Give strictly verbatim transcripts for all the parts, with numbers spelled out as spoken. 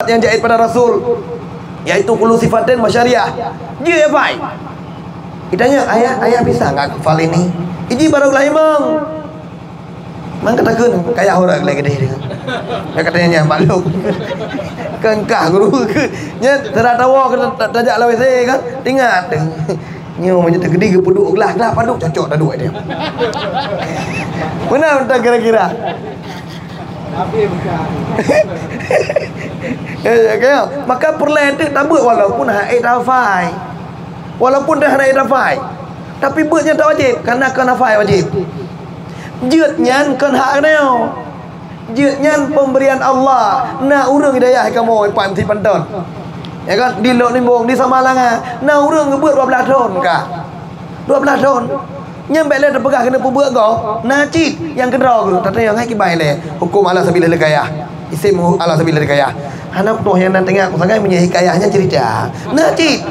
nyang jait pada Rasul, yaitu kullu sifatin masyariah. Jeuet ya pai. Itanya, "Ayah, ayah bisa nggak hafal ini?" Iji baru lah imong. Mang kata keu kaya orang lagi deh. Ya katanya nyang maklum. Kan kah guru ke. Nya tera tawa ke ta-, tajak lawai se kan. Ingat. Nyoe meunyoe teugedi geupeuduek glah, glah padub cocok taduek dia. Mana entah kira-kira. Ya, ya, kaya. Maka peureulèe teuk tabeuet walaupun hana tafai. Walaupun dah hana tafai. Tapi beuet nyan tak wajib, karena kon hafai wajib. Jeuet nyan kon hak nyoe. Jeuet nyan pemberian Allah. Na ureueng hidayah kamoe pan si panton. Ya kan? Di Lhokseumawe, di Samalanga, na ureueng geubeuet dua belas thon ka. Dua belas thon. Nyan bèk lé teupeugah keuneuk peubeuet gob, na cit nyang keudroe geuh. Tatanyong hai kiban lé huköm ala sabilil hikayah. Isem hu-, ala sabilil hikayah. Hana peunoh nyang na teuingat, sagai meunyoe hikayah nyan cerita. Na cit.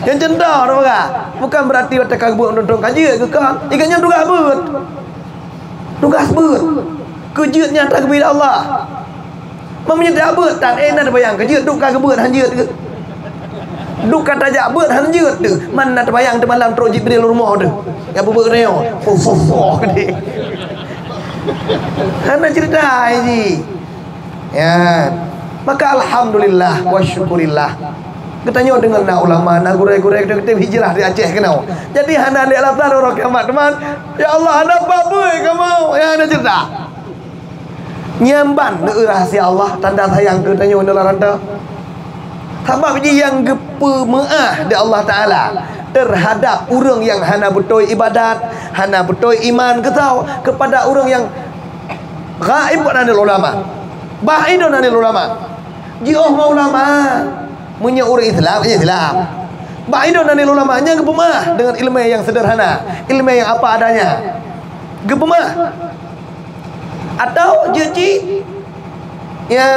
Nyang contoh teupeugah. Bukan berarti watèe ka geubeuet meutuntông ka jeuet geuh kon. Ikan nyan tugaih beuet. Tugaih beuet. Keu jeuet nyang tageubri lé Allah. Meunyoe tajak beuet tan, eh, na teubayang keu jeuet, duek ka geubeuet han jeuet keuh. Duek ka tajak beuet han jeuet teuh. Man na teubayang teuh malam trok Jibril rumoh teuh. Ya beuet nyoe. Fuh, fuh, fuh, geude. Hana cerita hai ji. Ya. Maka alhamdulillah wa syukurillah. Geutanyoe deungon na ulama, na gurèe-gurèe geutanyoe hijrah di Aceh keunoe. Jadi hana lé alasan uroe kiamat, teuma. Ya Allah, hana peue kamoe. Ya, hana cerita. Nyan ban neu rahsia Allah, tanda sayang keu tanyoe neu lam ranta. Sabab jih nyang geupeumeu'ah di Allah Taala terhadap ureueng nyang hana beutôi ibadat, hana beutôi iman, geusawa kepada ureueng nyang ghaib anil ulama. Ba'idun anil ulama. Jiôh ngon ulama. Meunyoe ureueng Islam, ya Islam. Ba'idun anil ulama, nyang geupeumeu'ah deungon ileumèe nyang sederhana, ileumèe nyang apa adanya. Geupeumeu'ah. Atau jeuet cit, ya,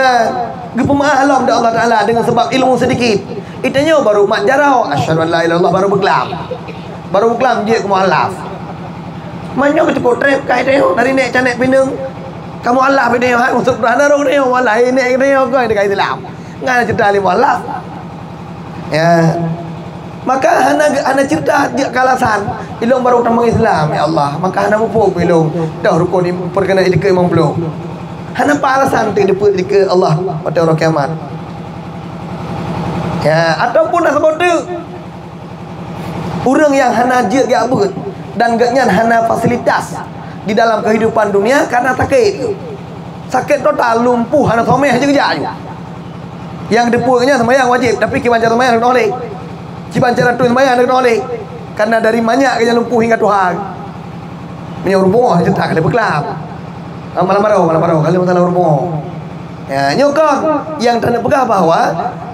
geupeumeu'ah lom di Allah Taala deungon sabab ilmu seudikit. Itanyoe baru mat jaroe, asyhadu an la ilaha illallah, baru beuklam. Baru beuklam jeuet keu mualaf. Meunyoe keucukôp trép ka itanyoe dari nèk canek pineung. Ka mualaf itanyoe, hai, maksud hana rhot itanyoe, mualaf, nèk itanyoe kon ka Islam. Ngon cerita lé mualaf. Ya. Maka hana, hana cerita jeuet keu alasan, "Ilôn baru tamong Islam, ya Allah." Maka hana muphom ilôn, dah rukon im-, peureukana dikeue limong ploh. Hana pat alasan teuk dipeuet dikeue Allah watèe uroe kiamat. Ya, ataupun na saboh teuk ureueng nyang hana jeuet geujak beuet dan gobnyan hana fasilitas di dalam kehidupan dunia karena sakét. Sakét total, lumpuh, hana someh, hana jeuet geujak aju. Nyang teupeu nyan seumayang wajéb, tapi kiban cara seumayang hana keunoe lé. Kiban cara tueng seumayang hana keunoe lé. Karena dari manyak geuh lumpuh hingga tuha. Meunyoe rumoh, hana cerita ka lheueh beuklam. Ah, malam baroe, malam baroe, ka lheueh masalah rumoh. Ya, nyoe kon nyang taneuk peugah bahwa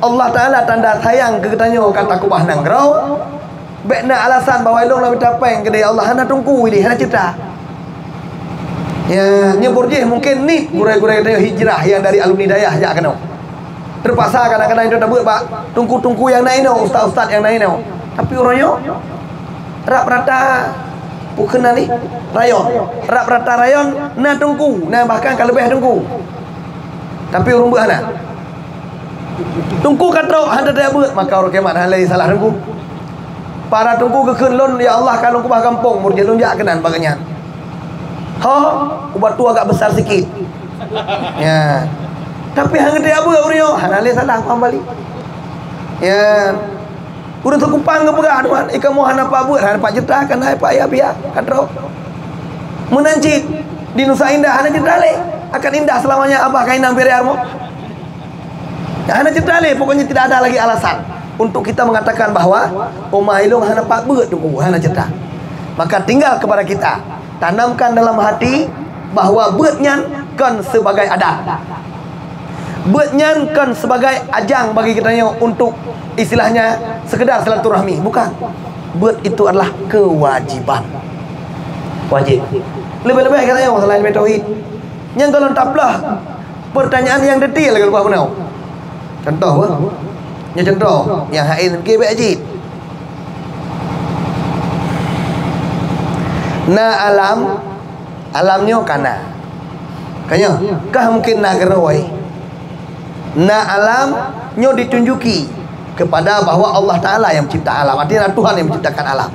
Allah Taala tanda sayang keu geutanyoe ka takeubah nanggroe. Bèk na alasan bahwa ilôn lam mita péng keudéh Allah, hana teungku idéh, hana cerita. Ya, nyoe bôh jih mungkin nit gurèe-gurèe geutanyoe hijrah nyang dari alumni dayah jak keunoe. Teupaksa kadang-kadang itu tabeuet bak teungku-teungku nyang na inoe, ustaz-ustaz nyang na inoe. Tapi uroe nyoe rab rata bukon na lé rayon. Rab rata rayon na teungku, na bahkan ka leubeh teungku. Tapi ureueng beuet hana. Teungku ka trok hana tajak beuet, maka uroe kiamat hana lé salah teungku. Para teungku geukheun lôn, "Ya Allah, ka lôn keubah gampông, meureujeuen lôn jak keunan bak gobnyan." Ho, ubat tu agak besar sikit. Ya. Tapi hana tajak beuet ureueng nyoe, hana lé salah paham balik. Ya. Ureueng Sukupang geupeugah, "Tuhan, ikamoe hana pat beuet, hana pat cerita, kan hai pat ya biya, ka trok." Meunan cit di Nusa Indah hana cerita lé, akan indah selamanya abah ka inong Piriar mo. Hana cerita lé, pokoknya tidak ada lagi alasan untuk kita mengatakan bahwa, "Oh, ma ilôn hana pat beuet tu, hana cerita." Maka tinggal kepada kita tanamkan dalam hati bahwa beuet nyan kon sebagai adat. Beuet nyan kon sebagai ajang bagi geutanyoe untuk istilahnya sekedar silaturahmi, bukan. Beuet itu adalah kewajiban. Wajib. Lebih-lebih geutanyoe masalah ilmu tauhid. Nyang golom taplah pertanyaan nyang detail lagèe leupah meunoe. Contoh, bah. Nyoe contoh, nyang hai lagèe bèk jih. Na alam, alam nyoe ka na. Ka nyoe, kah mungkin na keurôi. Na alam nyoe ditunjuki kepada bahwa Allah Taala yang mencipta alam. Artinya, na Tuhan yang menciptakan alam.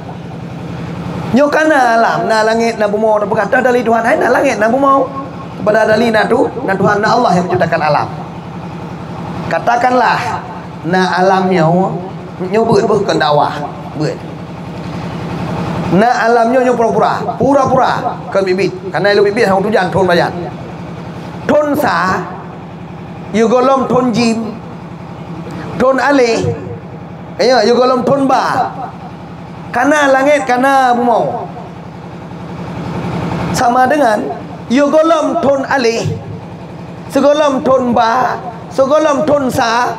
Nyoe ka na alam, na langét, na bumoe, tapeugah toh dali Tuhan, hai na langét, na bumoe. Kepada dali na tu, na Tuhan, na Allah yang menciptakan alam. Katakanlah, na alam nyoe, nyoe beuet, beuet keu dakwah, beuet. Na alam nyoe, nyoe pura-pura, pura-pura, kon biet-biet. Karena ilôn biet-biet hana tujan thon bajan. Thon sa, yôh gohlom thon jim, thon aléh, ya, yôh gohlom thon ba. Ka na langét, ka na bumoe. Sama dengan yôh gohlom thon aléh, sigohlom thon ba, sigohlom thon sa,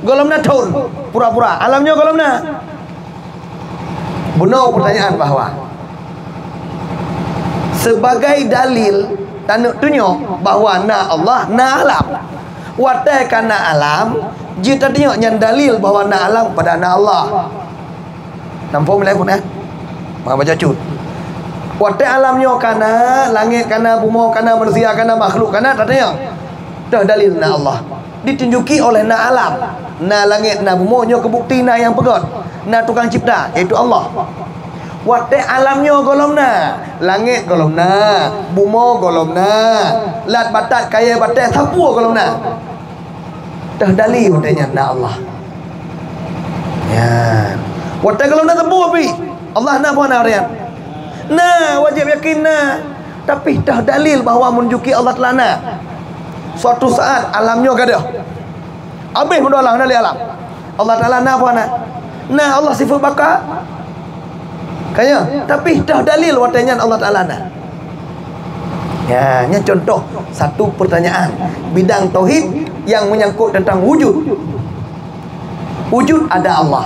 gohlom na thon, pura-pura. Alam nyoe gohlom na. Bunoe pertanyaan bahwa sebagai dalil taneuk tunyok bahwa na Allah, na alam. Watée ka na alam, jeuet tatunyok nyan dalil bahwa na alam pada na Allah. Nampak mulai pun, eh? Maka baca cut. Watée alam nyoe ka na, langét ka na, bumoe ka na, manusia ka na, makhluk ka na, tatunyok. Toh dalil na Allah. Ditunjuki oleh na alam. Na langét, na bumoe, nyoe keu bukti na nyang peugét. Na tukang cipta, yaitu Allah. Watée alam nyoe gohlom na, langét gohlom na, bumoe gohlom na, lat batat kayée batée sapeue gohlom na. Toh dalil watée nyan na Allah. Nyan. Watée gohlom na sapeue pih, Allah na peue hana? Na, wajéb yakin na. Tapi toh dalil bahwa meununjuki Allah Taala na. Suatu saat alam nyoe gadôh. Abéh meudolah na lé alam. Allah Taala na peue hana? Na, Allah sifat baka. Ka nyo, tapi toh dalil watée nyan Allah Taala na. Ya, nyan contoh satu pertanyaan bidang tauhid yang menyangkut tentang wujud. Wujud ada Allah.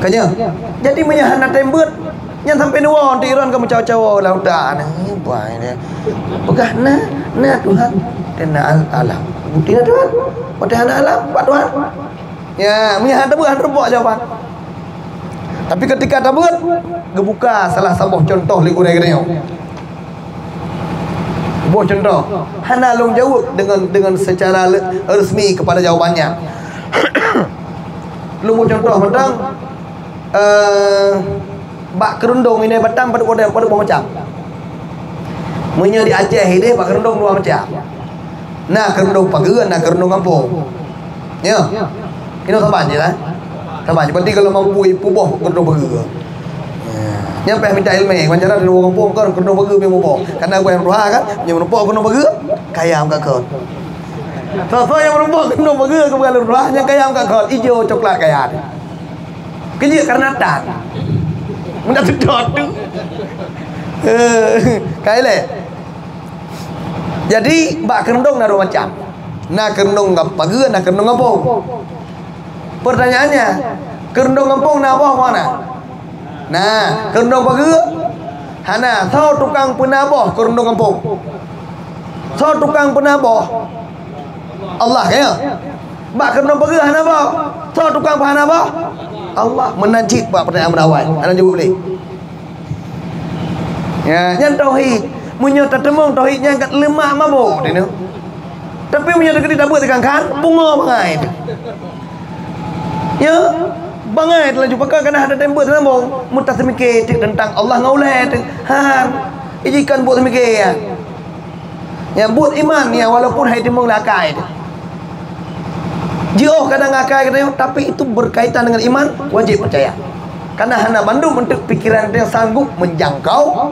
Ka nyo. Jadi meunyo hana tem beuet, nyan sampai nuwoe di Iran ka meucawa-cawa lam utak. Nah, buai dia. Peugah na, na Tuhan. Kena al- alam. Bukti na Tuhan. Watée hana alam, bak Tuhan. Ya, meunyo hana tabeuet, hana teupok jawaban. Tapi ketika tabeuet, geubuka salah saboh contoh lé gurée-gurée nyoe. Boh contoh, hana lôn jaweueb dengan, dengan secara le- resmi kepada jawabannya. Lôn boh contoh mantong, eh, bak keurundong inai batang padub, padub boh macam. Meunyoe di Aceh ideh bak keurundong dua macam. Na keurundong pageue, na keurundong gampông. Ya. Inoe saban je lah. Saban je. Berarti kalau mampu ipuboh keurundong pageue. Ya. Nyan payah mita ileumèe. Macam mana keurundong gampông kan keurundong pageue memang boh. Karena gue yang tuha kan, yang menumpuk keurundong pageue, kaya angkat kot. Soe-soe yang menumpuk keurundong pageue ke bukan lôn tuha, nyang kaya angkat kot. Ijo coklat kaya. Kejut karena tan. Meunan seudot tu. Eh, kai lé. Jadi, bak keurundong na dua macam. Na keurundong gam- pageue, na keurundong gampông. Pertanyaannya, keurundong gampông na boh mana? Na, keurundong pageue? Hana. Soe tukang peunaboh keurundong gampông? Soe tukang peunaboh? Allah, ya. Bak keurundong pageue hana boh? Soe tukang peuhana boh? Allah. Meunan cit bak pertanyaan meunan awai. Hana jaweueb lé. Ya, nyan tauhid. Meunyoe tateumeung tauhid nyan kat leumak mabök teuh. Tapi meunyoe teukeudi tabeuet teukan khan, pungo bangai teuh. Ya, bangai teuh laju pakai kana hana tem beuet sambong. Meutaseumiké teuh teuntang Allah ngon ulée teuh. Han. Iji kan beuet seumiké ya. Ya, beuet iman ya, walaupun hai teumeung lakai teuh. Jiôh kadang akai geutanyoe, tapi itu berkaitan dengan iman, wajib percaya. Karena hana bandum untuk pikiran yang sanggup menjangkau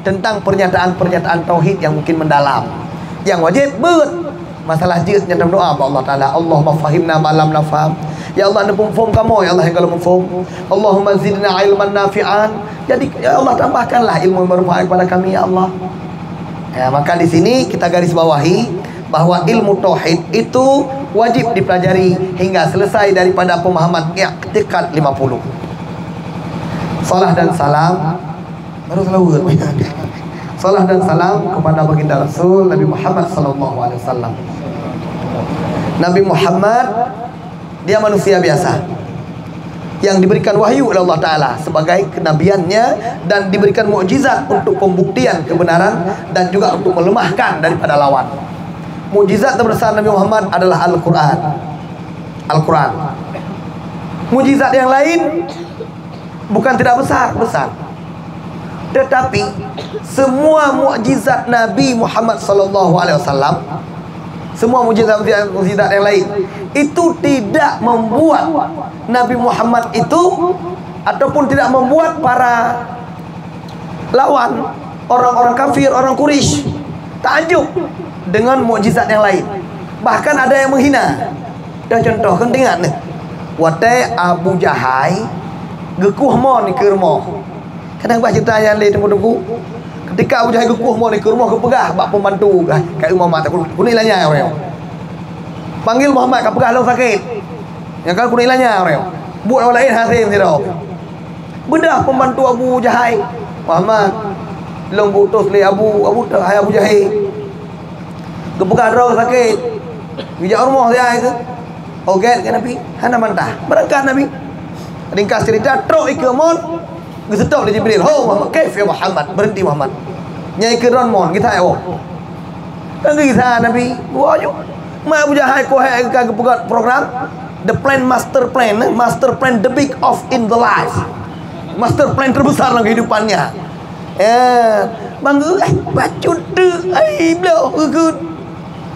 tentang pernyataan-pernyataan tauhid yang mungkin mendalam. Yang wajib beuet. Masalah jeuet nyang doa bak Allah Taala, "Allahumma fahimna ma lam nafham." Ya Allah, neupeuphom kamoe, ya Allah, nyang golom muphom. "Allahumma zidna ilman nafi'an." Jadi, ya Allah, tambahkanlah ilmu yang bermanfaat kepada kami, ya Allah. Ya, maka di sini kita garis bawahi bahwa ilmu tauhid itu wajib dipelajari hingga selesai daripada pemahaman i'tiqad lima puluh. Salah dan salam, baru salah word. Salah dan salam kepada baginda Rasul Nabi Muhammad sallallahu alaihi wasallam. Nabi Muhammad, dia manusia biasa yang diberikan wahyu oleh Allah Taala sebagai kenabiannya dan diberikan mukjizat untuk pembuktian kebenaran dan juga untuk melemahkan daripada lawan. Mukjizat terbesar Nabi Muhammad adalah Al-Quran. Al-Quran. Mukjizat yang lain bukan tidak besar, besar. Tetapi semua mukjizat Nabi Muhammad sallallahu alaihi wasallam, semua mukjizat-mukjizat yang lain itu tidak membuat Nabi Muhammad itu, ataupun tidak membuat para lawan, orang-orang kafir, orang Quraisy, takjub dengan mukjizat yang lain. Bahkan ada yang menghina. Dah contoh, kan ingat ni. Watèe Abu Jahai geukueh mon di rumoh. Kadang bah cerita nyang lé teungku-teungku. Ketika Abu Jahai geukueh mon di rumoh, geupeugah bak pembantu, "Ka, ka Muhammad, keuneuk lanya ureueng. Panggil Muhammad, kapeugah lôn sakét." Nyang ka keuneuk lanya ureueng. Buet awak laén hase sidroe. Beudôh pembantu Abu Jahai, "Muhammad, lôn geuutus lé Abu, Abu, hai Abu Jahai. Geupeugah droe sakét. Geujak u rumoh siat keuh." Ogét keu Nabi, hana mantah. Beurangkat Nabi. Ringkas cerita, trok ikeue mon, geuseutôt lé Jibril. "Ho, Muhammad, kaif ya Muhammad? Berhenti, Muhammad. Nyan ikeue droen mon, gisa ya, woe." Kan gisa Nabi, woe ju. Ma Abu Jahai kohé ka geupeugah program, the plan, master plan, eh, master plan the big of in the life. Master plan terbesar dalam kehidupannya. Ya, bangga, eh, bacut tu, ai, bloh, ikut.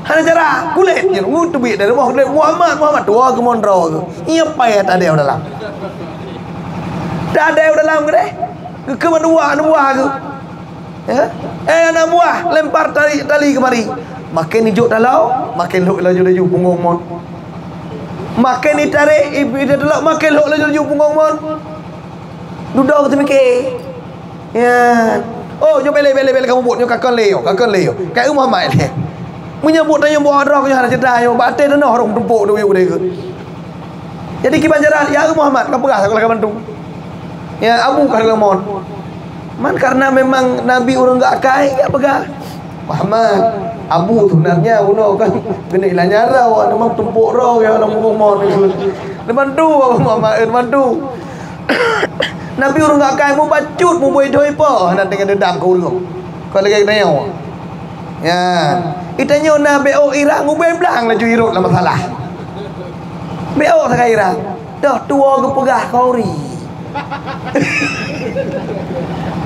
Hana cara, kulét je, ngut teubiet dari bawah, kulét, "Muhammad, Muhammad," tuwoe keu mon droe keuh. Iya payah tadeu dalam. Tadeu dalam keuh deh. Keu, keu mandua, mandua keuh. Ya? Eh, anak buah, lempar tali, tali kemari. Makin ijok taloe, makin lhok laju-laju punggong mon. Makin itarek, i-, i-, taloe, makin lhok laju-laju punggong mon. Dudoe keu teumike. Ya. Oh, nyoe bele, bele, bele kamu buet, nyoe kakon lé, nyoe, kakon lé, nyoe. Kai Muhammad lé. Meunyoe buet tanyoe buah droe, nyoe hana ceudah, nyoe bak até tanoh rhom tumpok tu, yue deh. Jadi kiban cara, "Ya Muhammad, ka peugah sakolah ka bantu. Ya Abu ka leumoh." Man karena memang Nabi ureueng geuakai, ya peugah, "Muhammad, Abu sebenarnya bunoe kan keuneuk lanyara, awak memang tumpok roh ya lam umur mon itu." Dibantu Abu Muhammad, eh, dibantu. Nabi ureueng geuakai mubacut, muboi doi po, hana dengan dendam ke ureueng. Kau lagi kena nyawa. Ya. Itanyoe na B O irang ubé blang laju irot lam masalah. B O sagai irang. Dah tuwo geupeugah khauri.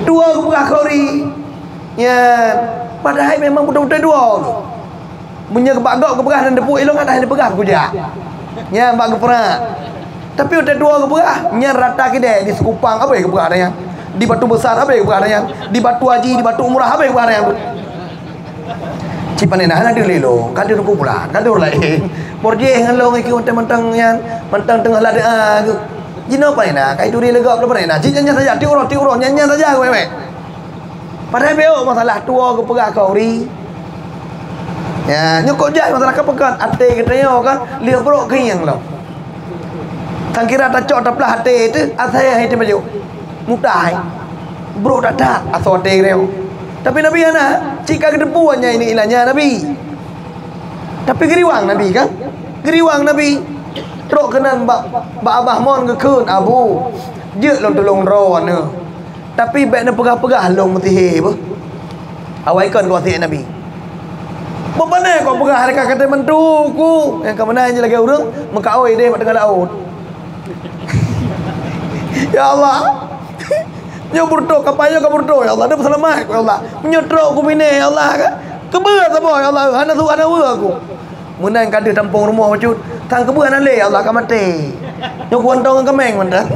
Tuwo geupeugah khauri. Ya. Padahai memang beutôi-beutôi tuwo. Meunyoe bak gob geupeugah dan teupeue ilong, hana peugah kujak. Nyan bak geupeugah. Tapi watèe tuwo geupeugah, nyan rata kidée di Sekupang, abéh geupeugah nyan. Di Batu Besar, abéh geupeugah nyan. Di Batu Haji, di Batu Umrah, abéh geupeugah nyan. Cit pane na hana deuh lé lôn, ka deuh Teungku Bulan, ka deuh ureueng laén. Por jéh ngon lôn ikeu watèe mantong nyan, mantong teungoh ladeuh a geuh. Jinoe pane na, kai turi lé gob pane na. Cit nyan saja, tiep uroe, tiep uroe, nyan, nyan saja, wék-wék. Padahai B O masalah tuwo geupeugah khauri. Ya, nyoe kok jai masalah ka peugah até geutanyoe kan, lheueh brok keuieng lom. Tang kira tacok taplah até teuh, asai hai teuh bacut. Mutai. Brok that-that asoe até geutanyoe. Tapi Nabi hana, cit ka geuteupeue nyan ini ilanya Nabi. Tapi geuriwang Nabi kan? Geuriwang Nabi. Trok keunan bak, bak Abah Mon geukheun, "Abu, jeuet lôn tulông droe nyoe." Tapi bék neupeugah-peugah lôn meusihé beuh. Awai kon keu wasiet Nabi. Beupané kok peugah, ka katé mantu ku. Nyang ka meunan nyan lagèe ureueng meukaôi deh bak teungoh laôt. Ya Allah. Nyoe beureutoh, ka payoh ka beureutoh, ya Allah. Deuh peuseulamat ku, ya Allah. Meunyoe trok ku binéh, ya Allah, ka. Keubeue saboh, ya Allah. Hana su, hana weue ku. Meunan ka deuh tampông rumoh bacut, sang keubeue hana lé, Allah ka maté. Nyoe kuwontong ngon kaméng mantong.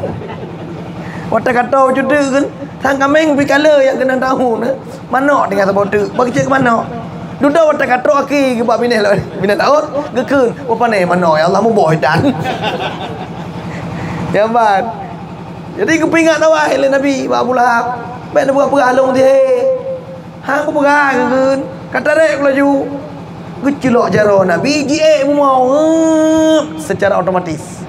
Watèe ka toe bacut teuk kan, sang kaméng pih ka le nyang keunong tahun, eh. Manok tinggai saboh teuk, bak keucék manok. Dudoe watèe ka trok aki geuba binéh lôn, binéh laôt, geukheun, "Oh, pané manok, ya Allah, muboh itan." Nyan ban. Jadi geupeuingat awai lé Nabi bak Abu Lahab, "Bék neupeugah-peugah lôn tihé." Han kupeugah keu kheun, ka tarek ku laju. Geuculok jaroe Nabi, jiék bumoe, heup, secara otomatis.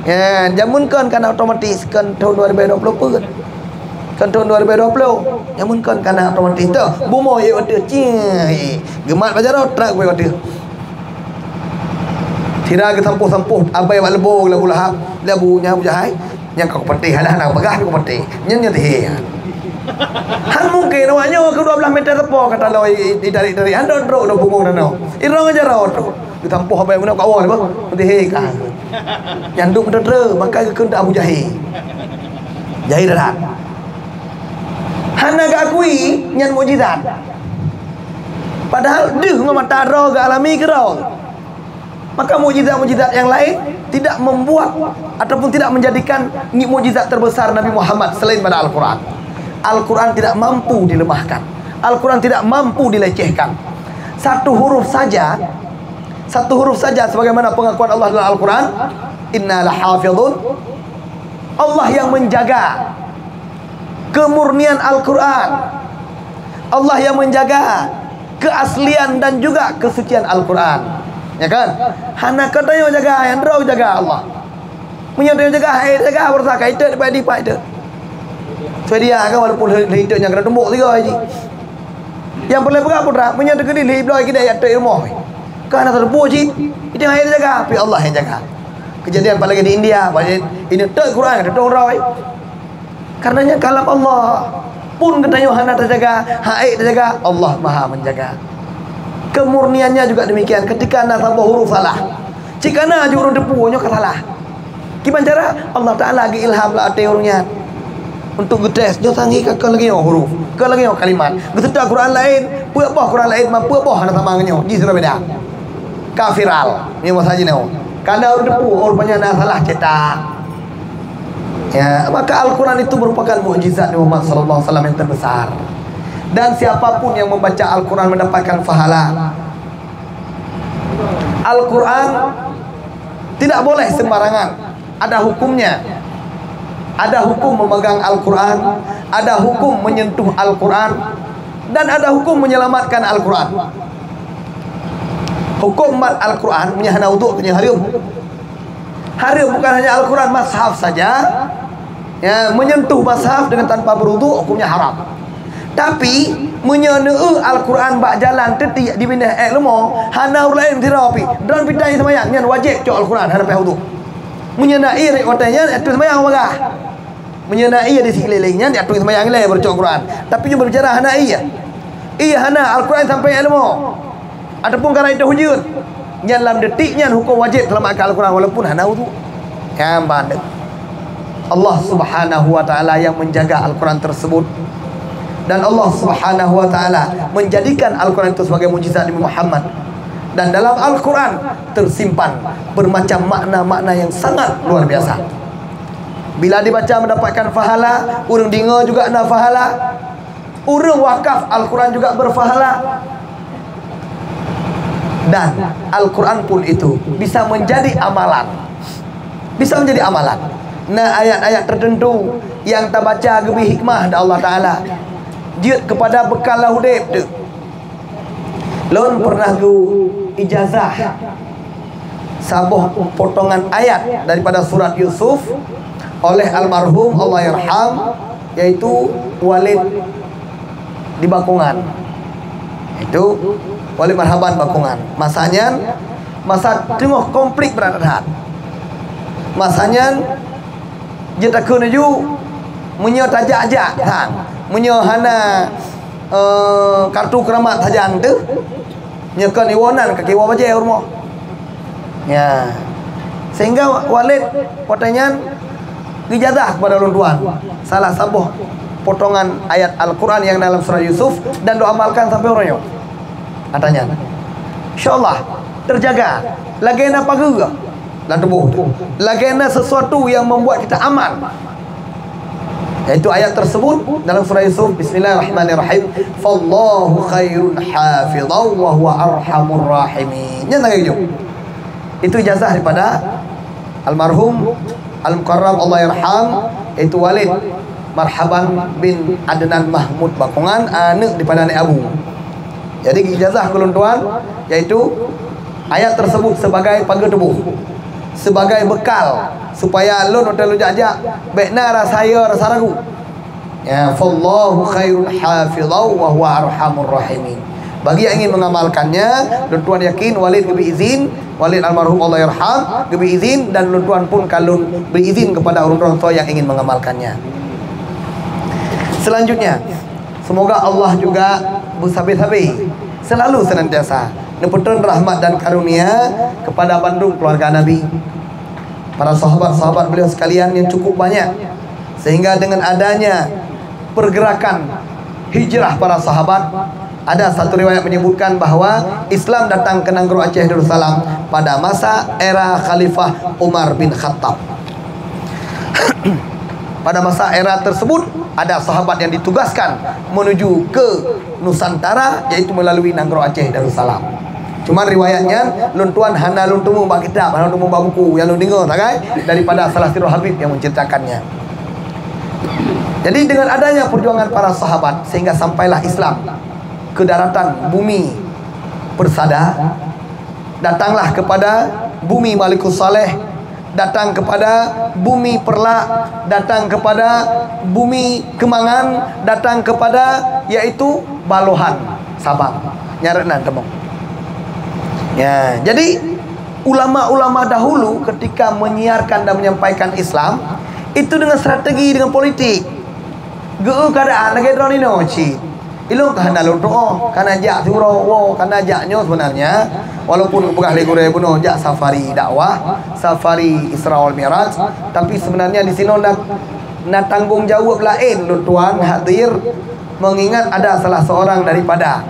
Ya, jameun kon kana otomatis, kon thon dua ribu dua puluh peuet. Kon thon dua ribu dua puluh, jameun kon kana otomatis tu. Bumoe ék ateueh, ciek, geumat bak jaroe, trak bak ateueh. Sira geusampôh-sampôh, abai bak leubo lé Abu Lahab, lé Abu, nyan Abu Jahai, nyan ka kupatéh, hana, hana peugah, ka kupatéh. Nyan, nyan tihé. Han mungken awak nyoe keu dua belas meter teupô ka taloe i-, i-, ditarék-tarék, han trok-trok lom punggong tanoh. Irong aja rot trok. Geutampoh abang guna kat awak, bah. Nanti he ka. Nyang duek meuteuteu, maka geukheun Abu Jahil. Jahil that. Hana geuakui nyan mukjizat. Padahal deuh ngon mata droe geualami keudroe. Maka mukjizat-mukjizat yang lain tidak membuat ataupun tidak menjadikan ni mukjizat terbesar Nabi Muhammad selain pada Al-Quran. Al-Quran tidak mampu dilemahkan. Al-Quran tidak mampu dilecehkan. Satu huruf saja, satu huruf saja sebagaimana pengakuan Allah dalam Al-Quran, "Inna lahafizun." Allah yang menjaga kemurnian Al-Quran. Allah yang menjaga keaslian dan juga kesucian Al-Quran. Ya kan? Hana ka tanyoe jaga, nyang droe jaga Allah. Meunyoe tanyoe jaga, hai jaga, beurasa ka itet, dipai dipai itet. Swedia kan walaupun lheueh itet nyang kena tumbok tiga ji. Nyang peureulée peugah putra, meunyoe teukeudi lheueh bloe kidai itet rumoh. Ka hana teutumbok ji. Itu hai jaga, tapi Allah yang jaga. Kejadian apalagi di India, banyak ini tek Quran, ada orang. Karenanya kalam Allah pun geutanyoe hana tajaga, hak ék tajaga, Allah Maha Menjaga. Kemurniannya juga demikian, ketika na saboh huruf salah, cit kana ju ureuëng teupeu nyoe ka salah. Kiban cara? Allah Taala geuilham lam até ureuëng nyan untuk geutes, nyoe sangi ka, ka lagée nyoe huruf, ka lagée nyoe kalimat. Geuseutôt Quran laén, peuet boh Quran laén, ma peuet boh hana sama ngon nyoe, jih sidroe beda. Ka viral, nyoe masa jinoe. Kana ureuëng teupeu, oh, rupanya na salah cetak. Ya, maka Al-Quran itu merupakan mukjizat Nabi Muhammad sallallahu alaihi wasallam yang terbesar. Dan siapapun yang membaca Al-Quran mendapatkan pahala. Al-Quran tidak boleh sembarangan. Ada hukumnya. Ada hukum memegang Al-Quran, ada hukum menyentuh Al-Quran, dan ada hukum menyelamatkan Al-Quran. Hukum mat Al-Quran, meunyoe hana uduk, meunyoe harum. Haram bukan hanya Al-Quran, mushaf saja. Ya, menyentuh mushaf dengan tanpa berwuduk hukumnya haram. Tapi, meunyoe neueu Al-Quran bak jalan teutiek dibineh ék leumo, hana ureuëng laén sidroe pih, droen pih tai seumayang, nyan wajéb cok Al-Quran hana payah uduk. Meunyoe na ié watée nyan, atoe seumayang bagah. Meunyoe na ié di sikeulileng nyan, atoe seumayang ilée baru cok Al-Quran. Tapi nyoe berbicara hana ié. Ié hana, Al-Quran sampai ék leumo. Ataupun karena itu hujeut, nyan lam detik nyan hukum wajéb seulamatkan Al-Quran walaupun hana uduk. Nyan bandum. Allah Subhanahu wa Ta'ala yang menjaga Al-Quran tersebut, dan Allah Subhanahu wa Ta'ala menjadikan Al-Quran itu sebagai mujizat Nabi Muhammad. Dan dalam Al-Quran tersimpan bermacam makna-makna yang sangat luar biasa. Bila dibaca mendapatkan pahala, ureuëng deungoe juga na pahala. Ureuëng wakaf Al-Quran juga berpahala. Dan Al-Quran pun itu bisa menjadi amalan. Bisa menjadi amalan. Na ayat-ayat tertentu yang tabaca geubri hikmah dari Allah Taala. Jeuet kepada bekal lam udeb teuh. Lôn pernah geu ijazah saboh potongan ayat daripada surat Yusuf oleh almarhum Allahyarham, yaitu Walid di Bakongan. Itu Walid Marhaban Bakongan. Masa nyan, masa teungoh konflik brat that. Masa nyan, jeuet takheun laju, meunyoe tajak-jak sang, meunyoe hana, eh, kartu keramat sajan teuh, nyoe kon iwoe nan ka kiwoe bajée u rumoh. Ya. Sehingga Walid watée nyan geujazah kepada ulôn tuan salah saboh potongan ayat Al-Quran yang dalam surah Yusuf dan doa amalkan sampai uroe nyoe. Katanya, insyaallah terjaga lagée na pageue lam tuboh tu. Lagée na sesuatu yang membuat kita aman. Yaitu ayat tersebut dalam surah Yusuf, "Bismillahirrahmanirrahim. Fallahu khairun hafizan wa huwa arhamur rahimin." Nyan lagée tu. Itu ijazah daripada almarhum Al-Mukarram Allahyarham, yaitu Walid Marhaban bin Adnan Mahmud Bakongan, aneuk daripada Aneuk Abu. Jadi ijazah keu lôn tuan, yaitu ayat tersebut sebagai pageue tuboh, sebagai bekal supaya lôn watée lôn jak-jak bék na rasa yo, rasa ragu. Ya, fallahu khairun hafizan wa huwa arhamur rahimin. Bagi yang ingin mengamalkannya, lôn tuan yakin Walid geubri izin, Walid almarhum Allahyarham geubri izin, dan lôn tuan pun ka lôn bri izin kepada ureuëng droe yang ingin mengamalkannya. Selanjutnya, semoga Allah juga besabe-sabe selalu senantiasa neupeutrön rahmat dan karunia kepada bandum keluarga Nabi. Para sahabat-sahabat beliau sekalian yang cukup banyak, sehingga dengan adanya pergerakan hijrah para sahabat, ada satu riwayat menyebutkan bahwa Islam datang ke Nanggroe Aceh Darussalam pada masa era Khalifah Umar bin Khattab. Pada masa era tersebut, ada sahabat yang ditugaskan menuju ke Nusantara, yaitu melalui Nanggroe Aceh Darussalam. Cuman riwayat nyan lôn tuan hana lôn teumé bak kitab, hana lôn teumé bak buku nyang lôn deungoe sagai daripada salah sidroe habib yang menceritakannya. Jadi dengan adanya perjuangan para sahabat sehingga sampailah Islam ke daratan bumi persada, datanglah kepada bumi Malikus Saleh, datang kepada bumi Perlak, datang kepada bumi Kemangan, datang kepada yaitu Balohan, Sabang. Nyan rot nan teumong. Ya, jadi ulama-ulama dahulu ketika menyiarkan dan menyampaikan Islam itu dengan strategi, dengan politik. Geu keadaan lagèe droeneuh nyoe cit. Ilôn ka hana lôn tu'oh, ka na jak siuroe woe, ka na jak nyoe sebenarnya. Walaupun geupeugah lé gurèe bunoe jak safari dakwah, safari Isra wal Mi'raj, tapi sebenarnya di sinoe na, na tanggong jaweueb laén lôn tuan hadir, mengingat ada salah seorang daripada,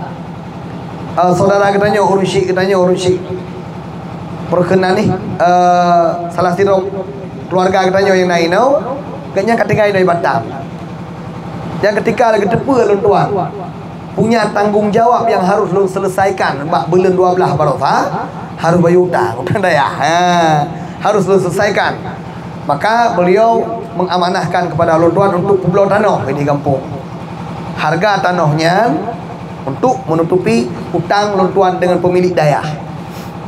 eh, saudara geutanyoe, ureueng syik geutanyoe, ureueng syik perkenan nih, eh, salah sidroe keluarga geutanyoe nyang na inoe, gobnyan ka tinggai inoe di Batam. Dan ketika lagi teupeu lôn tuan, punya tanggung jawab yang harus lôn selesaikan bak buleuen dua belas baroesa, harus bayeue utang, utang dayah. Ha, harus lôn selesaikan. Maka beliau mengamanahkan kepada lôn tuan untuk peubloe tanoh di gampông. Harga tanoh nyan untuk menutupi utang lôn tuan dengan pemilik dayah,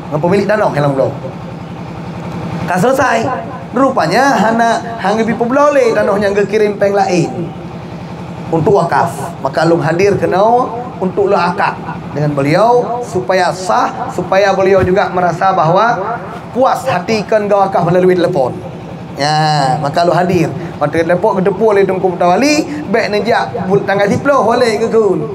dengan pemilik tanoh nyang lôn bloe. Ka selesai. Rupanya hana, hana geubi peubloe lé tanoh nyang geukirém péng laén untuk wakaf. Maka lôn hadir keunoe untuk lôn akad dengan beliau supaya sah, supaya beliau juga merasa bahwa puas hati kon geuwakaf melalui telepon. Ya, maka lôn hadir. Watèe telepon geuteupeue lé Teungku Mutawali, bèk neujak tanggai siplôh walek geukheun.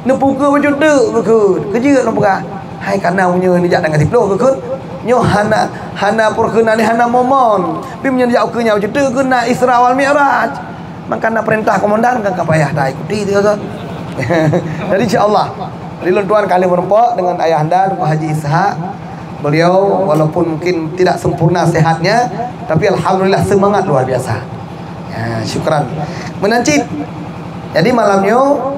Neupeukeue bacut teuk geukheun. Keujeuet lôn peugah, hai kana meunyoe neujak tanggai siplôh geukheun, nyoe hana, hana peureukeunan, hana momon. Tapi meunyoe neujak ukeue nyan bacut teuk geukheun na Isra wal Mi'raj. Maka na peurintah komandan kan ka payah taikuti tu kan. Jadi insya Allah. Jadi lôn tuan ka lheueh meureumpok dengan ayahanda Teungku Haji Ishak. Beliau walaupun mungkin tidak sempurna sehatnya, tapi alhamdulillah semangat luar biasa. Ya, syukran. Meunan cit. Jadi malam nyoe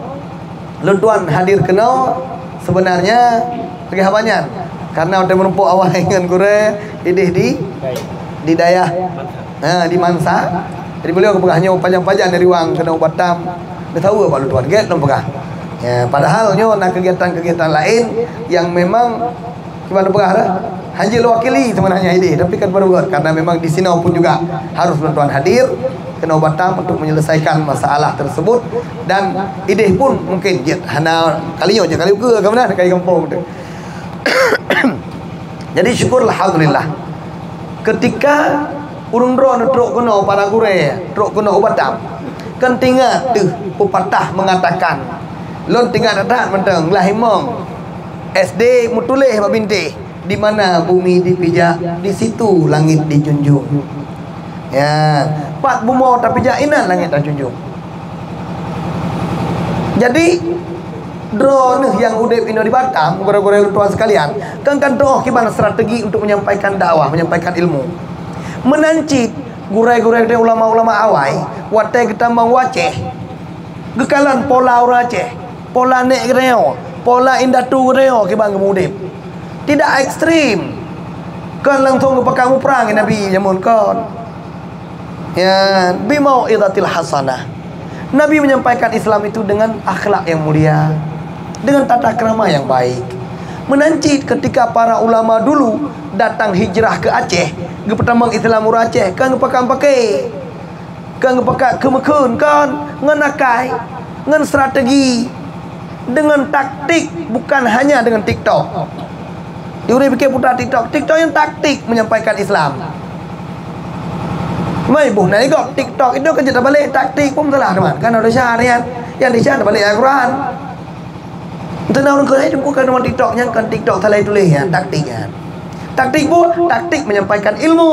lôn tuan hadir keunoe sebenarnya lagèe haba nyan. Karena watèe meureumpok awai ngon gurèe idéh di, di dayah, ha, di Mansa. Jadi beliau geupeugah nyoe pajan-pajan dari Wang keunoe u Batam. Geusaweue bak lôn tuan, gèt lôn peugah. Ya, padahal nyoe na kegiatan-kegiatan laén yang memang kiban peugah dah. Hana lôn wakili sebenarnya idéh, tapi kan baru buat karena memang di sinoe pun juga harus lôn tuan hadir keunoe Batam untuk menyelesaikan masalah tersebut dan idéh pun mungkin jeuet hana kali nyoe jeuet kali ukeue ka meunan kai gampông tu. Jadi syukur alhamdulillah. Ketika ureueng droeneuh trok keunoe para gurèe, trok keunoe u Batam, kan teuingat teuh pepatah mengatakan, lôn teuingat that mantong, lahé mong S D meutuléh bak bintéh, di mana bumi dipijak, di situ langit dijunjung. Ya, pat bumoe tapijak inan langit tajunjung. Jadi, droeneuh nyang udép inoe di Batam, gurèe-gurèe lôn tuan sekalian, kan kan tu'oh kiban strategi untuk menyampaikan dakwah, menyampaikan ilmu. Meunan cit gurèe-gurèe dan ulama-ulama awai, watèe geutamong u Aceh, geukalon pola ureueng Aceh, pola nèk geutanyoe, pola indatu geutanyoe kiban geumudép. Tidak ekstrem. Kon langsung geupakat muprang Nabi jameun kon. Ya, bimau'izatil hasanah. Nabi menyampaikan Islam itu dengan akhlak yang mulia, dengan tata krama yang baik. Meunan cit ketika para ulama dulu datang hijrah ke Aceh, geupeutamong Islam ureueng Aceh, kon geupakat paké. Kon geupakat keumeukheun kon ngon akai, ngon strategi, dengan taktik, bukan hanya dengan TikTok. Di ureueng pike putra TikTok, TikTok nyang taktik menyampaikan Islam. Mai boh na igop TikTok itu kan cerita balik taktik pun salah teman. Kan ada syarat kan. Yang di syarat balik Al-Quran. Entah nak urang kau itu bukan nama TikTok yang kan TikTok salah tulis ya taktik ya. Taktik bu, taktik menyampaikan ilmu.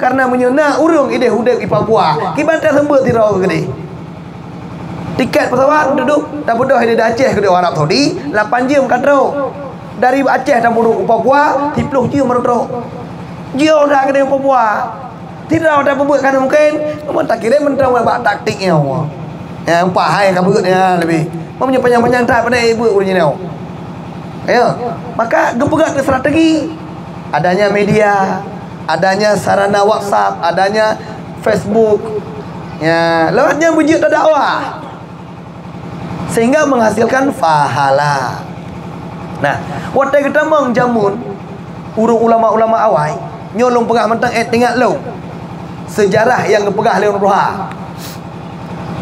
Karena menyena urung ideh udep di Papua. Kiban tak sembuh tidak gede. Tiket pesawat duduk, dah bedoh dari Aceh ke Arab Saudi, lapan jam ka trok. Dari Aceh dah buruk ke Papua, tiga puluh jam baru trok. Jauh dah ke Papua. Tidak ada pembuat kan mungkin, cuma tak kira mentang bak taktik nyawa. Ya, empat hai ka beut ya lebih. Meunyoe panjang-panjang tak pandai buat urang nyawa. Ya, maka geupeugah ke strategi. Adanya media, adanya sarana WhatsApp, adanya Facebook. Ya, lewat nyan beujeuet dakwah. Sehingga menghasilkan pahala. Nah, watée geutamong jameun ureuëng ulama-ulama awai, nyoe lôn peugah mantong eh ingat lôn. Sejarah yang geupeugah lé ureuëng tuha.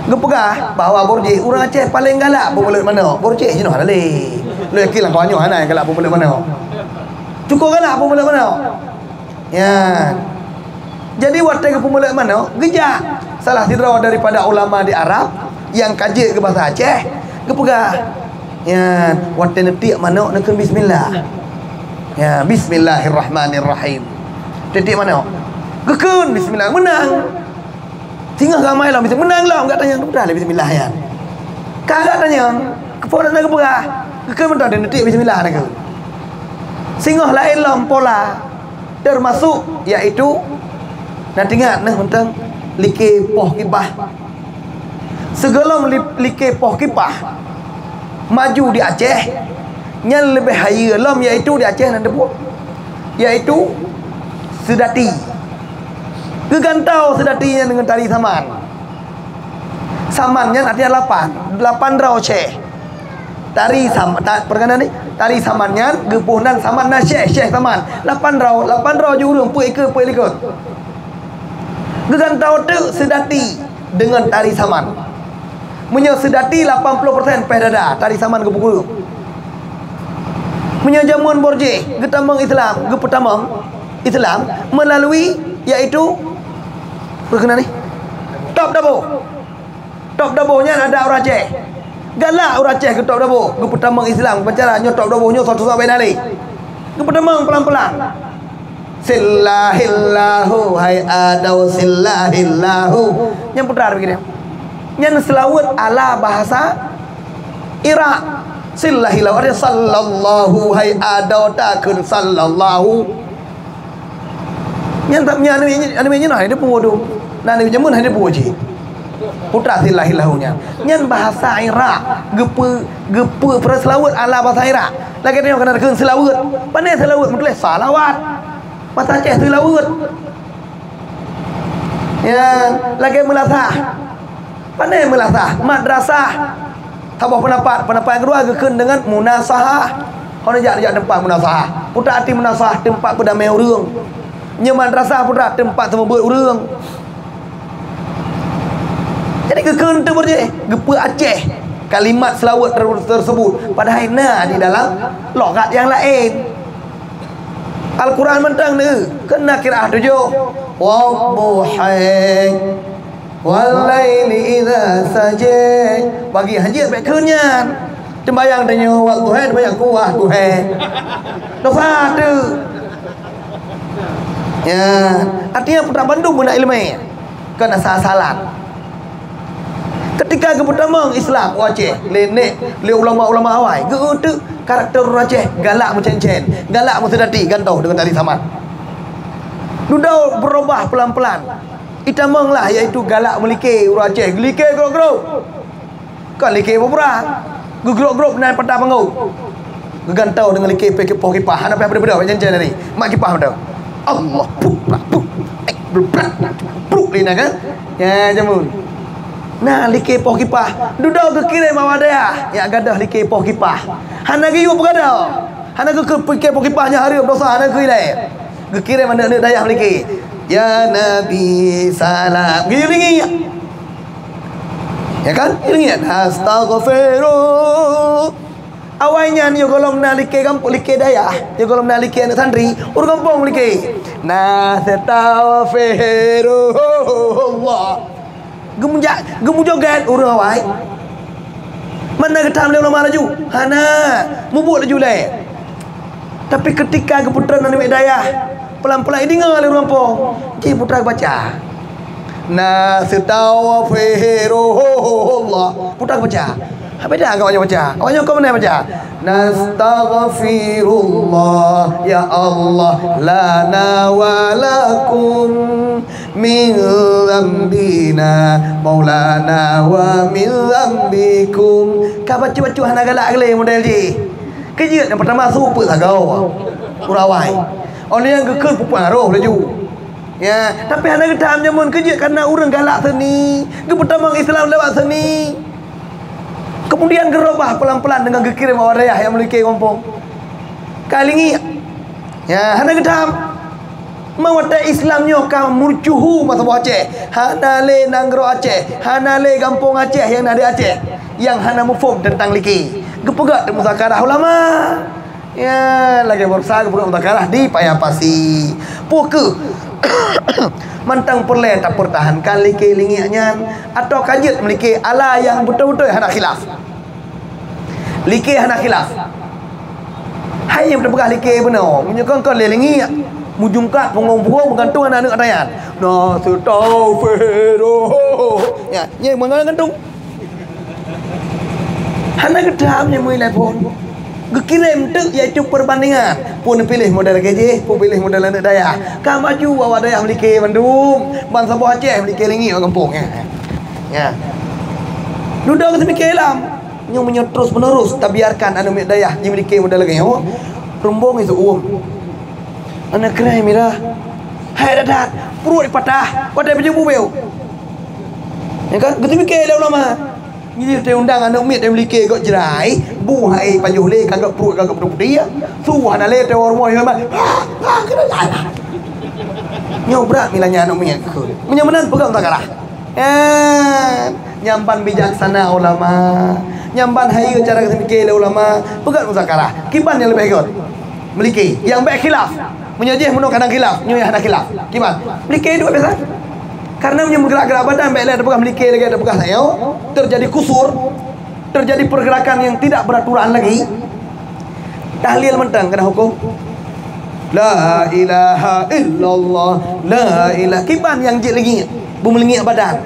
Geupeugah bahwa Borjih ureuëng Aceh paling galak peumulot manok. Borjih jinoe hana lé. Lôn yakin lam nyoe hana galak peumulot manok. Cukup galak peumulot manok. Ya. Jadi watée geupeumulot manok, geujak salah sidroe daripada ulama di Arab yang ka jeuet keu bahasa Aceh, geupeugah, ya, watée neutiek manok neukheun bismillah. Ya, bismillahirrahmanirrahim. Teutiek manok. Geukheun bismillah meunang. Singoh ramai lom bismillah meunang lom gata nyang mudah lé bismillah ya. Ka gata nyang keupeue na geupeugah, geukheun mantong dan neutiek bismillah na keu. Singoh laén lom pola termasuk yaitu na teuingat nah mantong like poh kibah. Sigohlom li-, like poh kibah maju di Aceh, nyan leubeh hayeue lom yaitu di Aceh nan teupeue, yaitu seudati. Geugantoe seudati nyan deungon tari saman. Saman nyan artinya lapan, lapan droe syeh. Tari sam-, ta-, peureukanan ni, tari saman nyan geuboh nan saman na syeh, syeh saman. Lapan droe, lapan droe ju ureuëng, peuet ikeu, peuet likot. Geugantoe teuk seudati deungon tari saman. Meunyoe seudati lapan ploh persen péh dada, tari saman geupeukureueng. Meunyoe jameun Borjih geutamong Islam, geupeutamong Islam melalui yaitu peureukanan ni, top dabo. Top dabo nyan ada ureuëng Aceh. Galak ureuëng Aceh keu top dabo, geupeutamong Islam, geupacara nyoe top dabo nyoe satu sahabat Nabi. Geupeutamong pelan-pelan. Sillahillahu, hai adau sillahillahu. Nyang putra begini. Nyan seulaweuet ala bahasa Irak. Sillahillahu, ada sallallahu, hai adau takun sallallahu. Nyan tak nyan anu nyan anu nyan nah, dia pun waduh. Nah, anu nyan pun ada pun cik. Putra sillahillahu nyan. Nyan bahasa Irak. Geupeu geupeu peura seulaweuet ala bahasa Irak. Lagée nyoe keunan keu seulaweuet. Pane seulaweuet meutuléh salawat. Bahasa Aceh seulaweuet. Ya, lagée meulasah. Pane meulasah, madrasah. Saboh pendapat, pendapat yang kedua geukheun dengan munasahah. Hana jak jak tempat munasahah. Putra arti munasahah tempat beudamé ureuëng. Nyoe madrasah putra tempat seumeubeuet ureuëng. Jadi geukheun teuh beurjih, geupeu Aceh kalimat seulaweuet ter- tersebut. Padahai na di dalam logat yang lain. Al-Quran mantong ni kena kira tujuh. Wadduha. Wal laili idza saja. Bagi hajat baik keunyan. Sembayang tanyoe waktu hai sembayang kuah tu hai. Dosa tu. Ya, artinya putra bandum guna ilmu. Kan asal-asalan. Ketika geupeutamong Islam u Aceh, lé nek lé ulama-ulama awai, geuteuk karakter ureuëng Aceh galak meucen-cen, galak meuseudati gantoh deungon tari saman. Dudoe beurubah pelan-pelan. Itamong lah yaitu galak meulike ureuëng Aceh, geulike grok-grok. Kon like bubra. Geugrok-grok nan patah panggong. Geugantoe deungon like pih poh kipah. Hana payah beudôh-beudôh, janji tadi. Mak kipah beudôh. Allah, puh, prak, puh. Eh, beubrak, bruk lina kan? Ya, jameun. Nah, like poh kipah. Dudoe geukirém awak dayah. Ya gadoh like poh kipah. Hana geuyue peugadoe. Hana geukeu like poh kipah nyan hareuem dosa hana geuyue ilée. Geukirém aneuk-aneuk dayah meulike. Ya Nabi salam. Geuyue lingi. Ya kan? Ingat, astaghfiru. Awai nyan, yoh gohlom na like gampông, like dayah, yoh gohlom na like aneuk santri, ureuëng gampông like. Nastaghfirullah. Geumujak, geumujoget ureuëng awai. Mana geutam lé ulama laju? Hana, mubuet laju lé. Tapi ketika geupeutreun aneuk miet dayah, pelan-pelan ideungoe lé ureuëng gampông, jih putra baca. Nastaghfirullah. Putra baca. Beda ngon awak nyoe baca. Awak nyoe kon meunan baca. Nastaghfirullah, ya Allah, lana wa lakum, min dzambina, maulana, wa min dzambikum. Ka bacut-bacut hana galak gleh model jih. Keujeuet nyang pertama su peuet sagoe. Ureuëng awai. Óh lheueh nyan geukheun peuet roh laju. Ya, tapi hana geutam jameun keujeuet karena ureuëng galak seuni, geupeutamong Islam lewat seuni. Kemudian geurobah pelan-pelan dengan geukirém awak dayah nyang meulike gampông. Ka lingiek. Ya, hana geutam. Meuwatée Islam nyoe ka meucuhu masa boh Aceh. Hana lé nanggroe Aceh, hana lé gampông Aceh nyang na di Aceh nyang hana muphom teuntang like. Geupeugah teuh muzakarah ulama. Ya, lagée baroesa geupeugah muzakarah di Paya Pasi. Peu kheueh mantong peureulée tapeurtahankan like lingiek nyan, atawa ka jeuet meulike ala nyang beutôi-beutôi hana khilaf? Like hana khilaf. Hai nyang teupeugah like bunoe, meunyoe kon-kon lé lingiek, meujungkat punggong-punggong meugantung aneuk-aneuk ata nyan. Nah, seutau fero. Ya, nyang meugantung. Hana geutam nyang meuilai phon. Geukirém teuk, yaitu perbandingan. Peue neupiléh model lagée jih, peue piléh model aneuk dayah. Ka maju awak dayah meulike mandum. Ban saboh Aceh meulike lingiek bak gampông. Ya. Ya. Dudoe geuteumiké lam. Nyoe meunyoe terus menerus tabiarkan aneuk miet dayah jimiliki model lagée nyoe, rumbong iseu'uem. Aneuk keurai mirah. Hai dadat, pruet patah, watée peujeuet bubeu. Ya kan? Geuteumiké lé ulama. Jadi teu undang aneuk miet nyang miliki gok jrai, bu hai pajoh lé, ka gok pruet, ka gok putih-putih, ya. Su hana lé, teu rumoh, ya, ma. Nyoe brat mila nyan aneuk miet keu. Meunyoe meunan peugah muzakarah. Eh, nyang ban bijaksana ulama, nyang ban hayeue cara geuteumiké lé ulama, peugah muzakarah. Kiban nyang leubeh gét? Meulike. Nyang bék khilaf. Meunyoe jih meunoe kadang khilaf, nyoe hana khilaf. Kiban? Meulike dua biasa. Karena meunyoe meugerak-gerak badan bék lé tapeugah meulike lagée tapeugah sayoe, terjadi kusur, terjadi pergerakan yang tidak beraturan lagi. Tahlil mantong keunan huköm. La ilaha illallah, la ilaha. Kiban nyang jeuet lingiek, beumeulingek badan.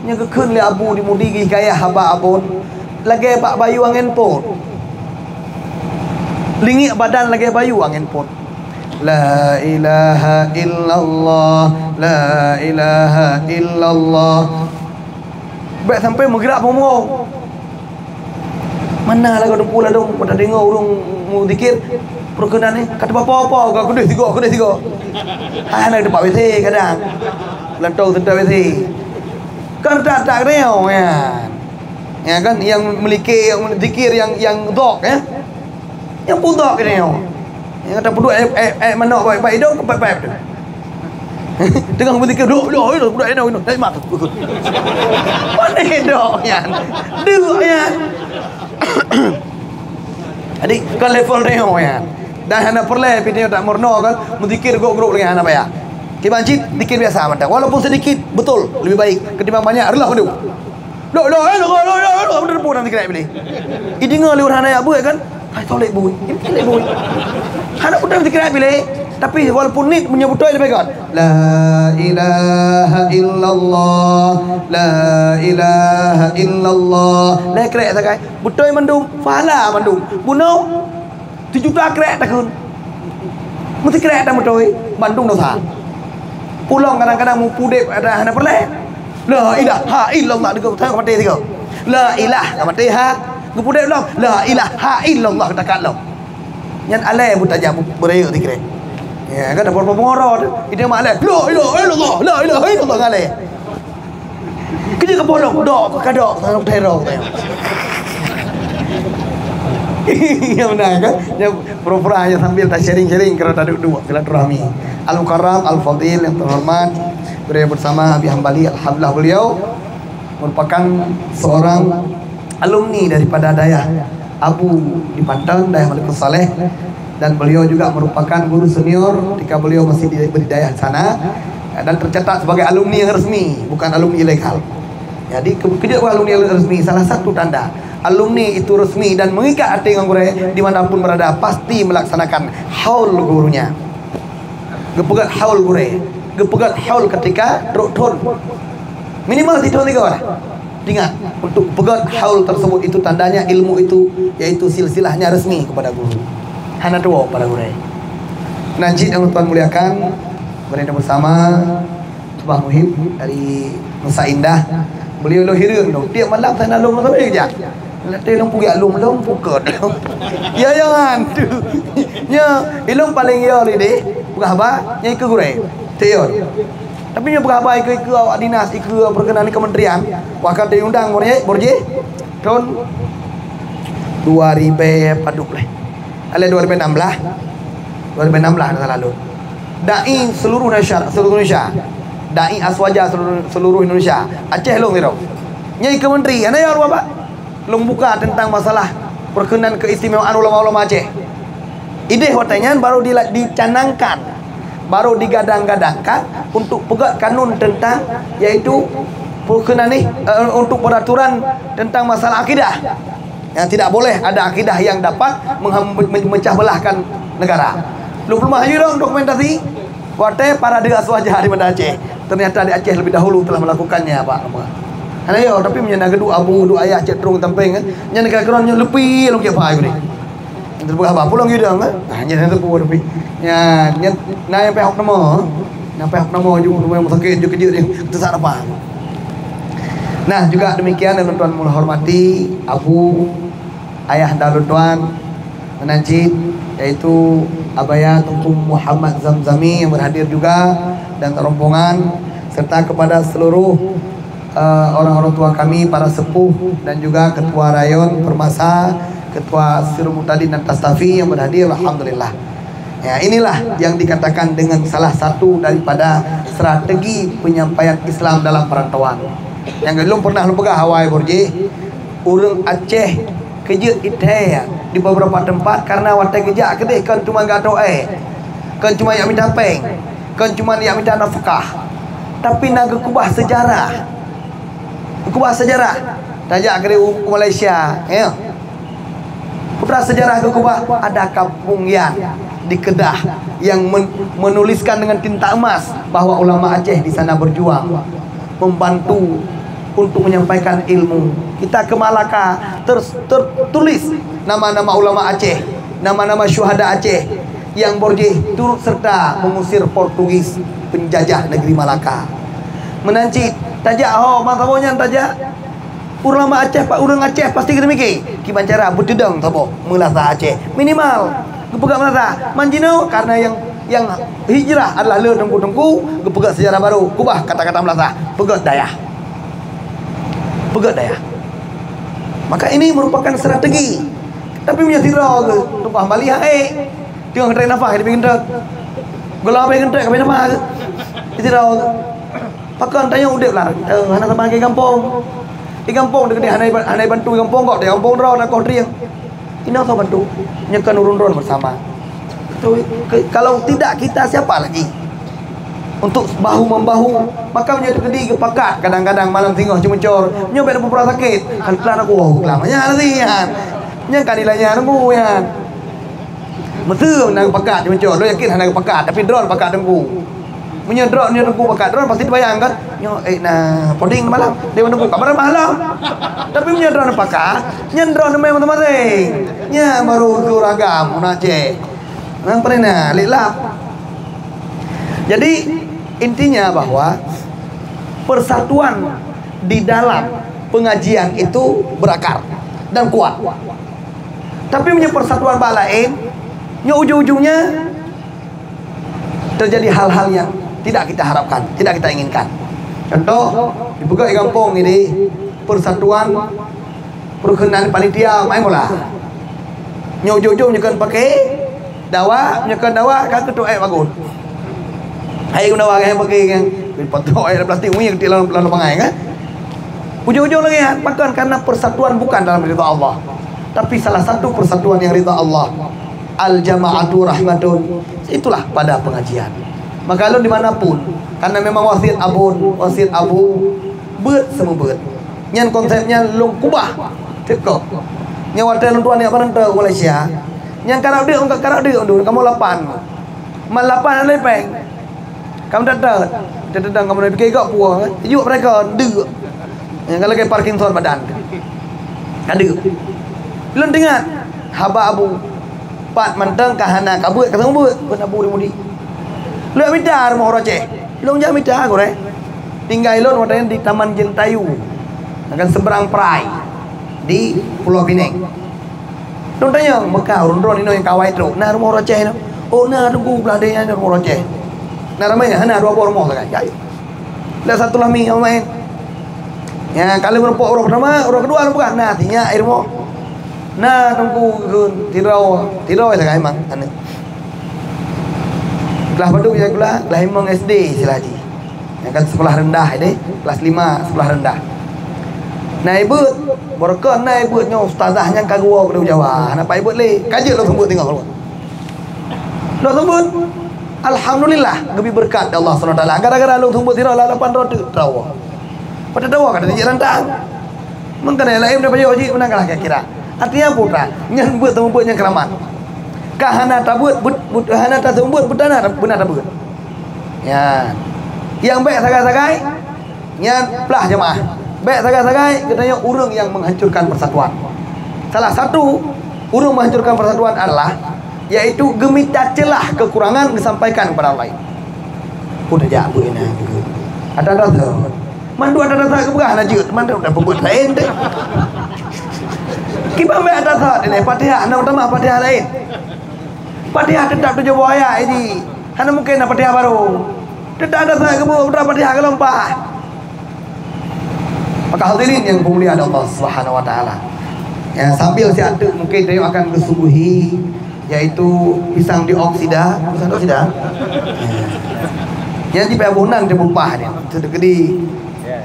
Nyoe geukheun lé Abu di Mudi geukayah haba abon, lagée bak bayu angén pôt. Lingiek badan lagée bayu angén pôt. La ilaha illallah, la ilaha illallah. Bék sampai meugerak peue-peue. Mana lagoe teumpu ladôm, watée deungoe ureuëng meuzikir, peureukenan nyoe, ka teuba po-po, ka keudeh sigoe, keudeh sigoe. Hana teumpat W C kadang. Lantau teuntang W C. Kan tak, tak keudeh nyan. Ya kan, nyang meulike, nyang zikir, nyang, nyang zok, ya. Nyang pudok keudeh nyoe. Nyang kata pudok, eh, eh, eh, manok baik-baik idong, baik-baik tu. Tengah beuzikir, "Loh, loh, loh, pudok idong, idong." Dari mata. Mana idong nyan? Duk nyan. Jadi, kon level nyoe nyan. Dan hana peureulée pih nyoe tak meurunoe kan, meuzikir gok-gok lagée hana payah. Kiban cit, zikir biasa mantong. Walaupun sedikit, betul, lebih baik ketimbang banyak, reuloh hidup. Loh, loh, eh, loh, loh, loh, loh, beutôi pun nanti kena pilih. Ideungoe lé ureuëng hana jak beuet kan? Hai, solek bui. Ini solek bui. Hana beutôi nanti kena pilih. Tapi walaupun nit meunyoe beutôi leubeh gét. La ilaha illallah. La ilaha illallah. Lé krek sagai. Beutôi mandum, pahala mandum. Bunoe Sijuta krek takheun. Meusikrek dan beutôi, bandum dosa. Pulang kadang-kadang meupudeb ada hana peureulée. La ilaha illallah, deungon saya ka maté sigoe. La ilaha, ka maté ha. Geupudeb lom. La ilaha illallah, dekat lom. Nyan alai beutajak beurayeuk sikrek. Ya, kan ada beberapa pengoro tu. Itu mak alai. La ilaha illallah, la ilaha illallah, alai. Keuneuk keu bolong, dok, ka dok, ka dok, tayong, tayong. Ya benar kan? Ya, pura-pura hanya sambil tak sharing-sharing kerana tak duduk silaturahmi. Al-Mukarram, Al-Fadil yang terhormat, beliau bersama Habib Hambali, alhamdulillah beliau merupakan seorang alumni daripada dayah Abu di Panton, Dayah Malikussaleh, dan beliau juga merupakan guru senior ketika beliau masih di, di dayah sana, dan tercatat sebagai alumni yang resmi, bukan alumni ilegal. Jadi, ke- keujeuet alumni yang resmi, salah satu tanda alumni itu resmi dan mengikat hati dengan gurée, dimanapun berada, pasti melaksanakan haul gurunya. Geupeugét haul gurée, geupeugét haul ketika trok thon. Minimal sithon tiga lah. Ingat, untuk peugét haul tersebut itu tandanya ilmu itu, yaitu silsilahnya resmi kepada guru. Hana tuwoe pada gurée. Nah, cit nyang Tuhan muliakan, bersama Bah Muhib dari Nusa Indah. Beliau lo hireuen dong. Tiap malam saya nak lom sampai jak. Leteh lom pugak lom, lom pukot. Ya, ya, kan? Ya, ilong paling ya ni deh. Peugah haba, nyang ikeu gurée. Teu yo. Tapi nyoe peugah haba ikeu-ikeu awak dinas, ikeu perkenan kementerian. Wah, ka diundang Borjih, Borjih. Tahun dua ribu padub leh. Alai dua ribu enam belas. Dua ribu enam belas dah lalu. Dai seluruh Indonesia, seluruh Indonesia. Dai Aswaja seluruh, seluruh Indonesia. Aceh long sidroe. Nyai ke menteri, ana ya Allah, Pak. Long buka tentang masalah perkenan keistimewaan ulama-ulama Aceh. Ideh watée nyan baru dila-, dicanangkan, baru digadang-gadangkan untuk peugét kanun tentang, yaitu perkenan ni, eh, untuk peraturan tentang masalah akidah. Yang tidak boleh ada akidah yang dapat mengham-, me-, memecah belahkan negara. Lôn peuleumbah aju dong dokumentasi. Watée parade Aswaja di Banda Aceh. Ternyata di Aceh lebih dahulu telah melakukannya, Pak. Hana yo, tapi meunyoe na geuduek abu, duek ayah, cek trong tampeng, kan? Nyan kira-kira nyoe leupie lôn kiep hai geude. Nyan teupeugah bah, pulang gidang, kan? Nah, nyan teupeugah leupie. Nyan, nyan na nyang pihak nama. Na pihak nama ju, nama yang sakit ju kejut dia. Tesak apa? Nah, juga demikian yang tuan menghormati Abu Ayah dan tuan meunan cit, yaitu Abaya Teungku Muhammad Zamzami yang berhadir juga dan rombongan, serta kepada seluruh, eh, orang-orang tua kami, para sepuh dan juga ketua rayon Permasa, ketua Sirul Mutadin dan Tastafi yang berhadir, alhamdulillah. Ya, inilah yang dikatakan dengan salah satu daripada strategi penyampaian Islam dalam perantauan. Nyang lôn pernah lôn peugah awai Borjih, ureuëng Aceh keujeuet ithée di beberapa tempat karena watée geujak keudeh kon cuma gatoe, kon cuma jak minta péng, kon cuma jak minta nafkah, tapi na geukubah sejarah. Geukubah sejarah. Tajak keudeh u, u Malaysia, ya. Putra sejarah geukubah, ada kampung Yan di Kedah yang men-, menuliskan dengan tinta emas bahwa ulama Aceh di sana berjuang, membantu untuk menyampaikan ilmu. Kita ke Malaka, ter-, tertulis nama-nama ulama Aceh, nama-nama syuhada Aceh yang Borjih turut serta mengusir Portugis penjajah negeri Malaka. Meunan cit, tajak ho, masa nyan tajak, ulama Aceh, ureuëng Aceh pasti geuteumiké kiban cara beuteudong saboh meulasa Aceh. Minimal geupeugah meulasa. Man jinoe karena yang, yang hijrah adalah le teungku-teungku, geupeugah sejarah baru, kubah kata-kata meulasa, peugét dayah. Peugét dayah. Maka ini merupakan strategi. Tapi meunyoe sidroe geuh tumpah bali hai, teungoh geutrek nafah di pinggir trek. Gula habéh geutrek habéh nafah. Sidroe geuh. Pakon tanyoe udeb lah, eh, hana saban lagée gampông. Di gampông teukeudi hana, hana bantu gampông, kok di gampông droe na koh trieng. Inoe soe bantu? Nyoe kan ureuëng droe bersama. Betul. Ke-, kalau tidak kita, siapa lagi? Untuk bahu membahu, maka nyoe teukeudi geupakat kadang-kadang malam singoh ceumucor. Nyoe bèk na peupura sakét. Kan pelan aku, oh, kelam. Nyan hana siat. Nyan kan ilanya nunggu nyan. Meuteum na geupakat ceumucor, lôn yakin hana geupakat, tapi droe pakat teungku. Meunyoe droe, nyoe teungku pakat, droe pasti teubayang kan? Nyoe, eh, na poding malam, dewan teungku, kabar malam. Tapi meunyoe droe pakat, nyan droe memang teumasi. Nyan baru tu ragam, meunan cit. Nang pernah lilap. Jadi, intinya bahwa persatuan di dalam pengajian itu berakar dan kuat. Tapi meunyoe persatuan bak laén, nyoe ujong-ujongnya terjadi hal-hal yang tidak kita harapkan, tidak kita inginkan. Contoh, dipeugah di gampông ini persatuan perkenan panitia main bola. Nyoe ujong-ujong nyoe kan pakai dawa, nyoe kan dawa, ka keutuk air bagus. Hai guna wagai pakai kan. Patok air plastik ui ketik lalu lalu pangai kan. Ujung-ujung lagi kan, pakon karena persatuan bukan dalam ridha Allah. Tapi salah satu persatuan yang ridha Allah, al-jama'atu rahmatun, itulah pada pengajian. Maka lôn dimanapun, karena memang wasiet abon, wasiet abu, beuet seumeubeuet. Nyan konsep nyan lôn kubah teuka. Nyan watèe lôn tuan jak peurantau u Malaysia, nyan karab deuk, karab deuk, kamoe lapan. Man lapan hana lé péng. Kamoe that-that. That-that kamoe pike gak puah, eh. Juk mereka deuk. Nyang ka lagèe Parkinson badan. Ka deuk. Lôn teuingat haba abu. Pat mantong ka hana ka beuet, ka seumeubeuet, beuet abu di Mudi. Lôn mita rumoh Aceh. Lôn jak mita gurèe. Tinggai lôn watèe nyan di Taman Jentayu. Akan seberang perai di Pulau Pinang. Lôn tanyong, meuka ureueng droeneuh nyang ka awai trok, "Na rumoh Aceh nyoe?" "Oh, na, Teungku, blah deh nyan rumoh Aceh." "Na ramè nyan?" "Hana, dua boh rumoh sagai." "Ya, ya." Lheuh satu lami nyang maén. Nyan ka lheuh meurumpok uroe pertama, uroe kedua lôn peugah, "Na, sinyak ai rumoh." "Na, Teungku," kheun, "sidroe, sidroe sagai mang aneuk." Glah padub ya gula, glah limong S D istilah jih. Nyang ka sekolah rendah deh, kelas lima sekolah rendah. Na ibeuet, beureukat na ibeuet nyoe ustazah nyang ka geuwoe keudéh Jawa. Hana pat ibeuet lé, ka jeuet lôn seumeubeuet teungoh. Lôn seumeubeuet. Alhamdulillah, geubri beureukat lé Allah Subhanahu Wa Taala. Gara-gara lôn seumeubeuet sidroe lapan droe teuk teuwoe. Padahai teuwoe ka teujeuet rantang. Meukeunai laén daripada jih meunan kah kira-kira. Artinya apa utai? Nyan beuet teuma beuet nyang keuramat. Ka hana tabeuet, beut-, beut-, hana taseumeubeuet, beutana beuna tabeuet. Nyan. Nyang bèk sagai-sagai, nyan plah jeumaáh. Bèk sagai-sagai geutanyoe ureueng nyang menghancurkan persatuan. Salah satu ureueng menghancurkan persatuan adalah, yaitu geumita ceulah kekurangan geusampaikan kepada orang lain. Peue tajak beuet inan keu. Ada-ada Man dua tanda saat geupeugah hana jeuet, man dua peubuet laén teuh. Kiban bèk tanda saat ini, Fatihah hana meutamah Fatihah laén. Fatihah teutap tujoh boh ayat, jadi hana mungken na Fatihah barô. Teutap tanda saat geupeugah putra Fatihah geulompah. Maka hadirin yang dimuliakan Allah Subhanahu wa taala. Ya, sambil siat teuk mungkin tanyoe akan geusuguhi yaitu pisang dioksida, pisang dioksida. Ya. Jadi payah boh nan teupeupah dia. Teukeudi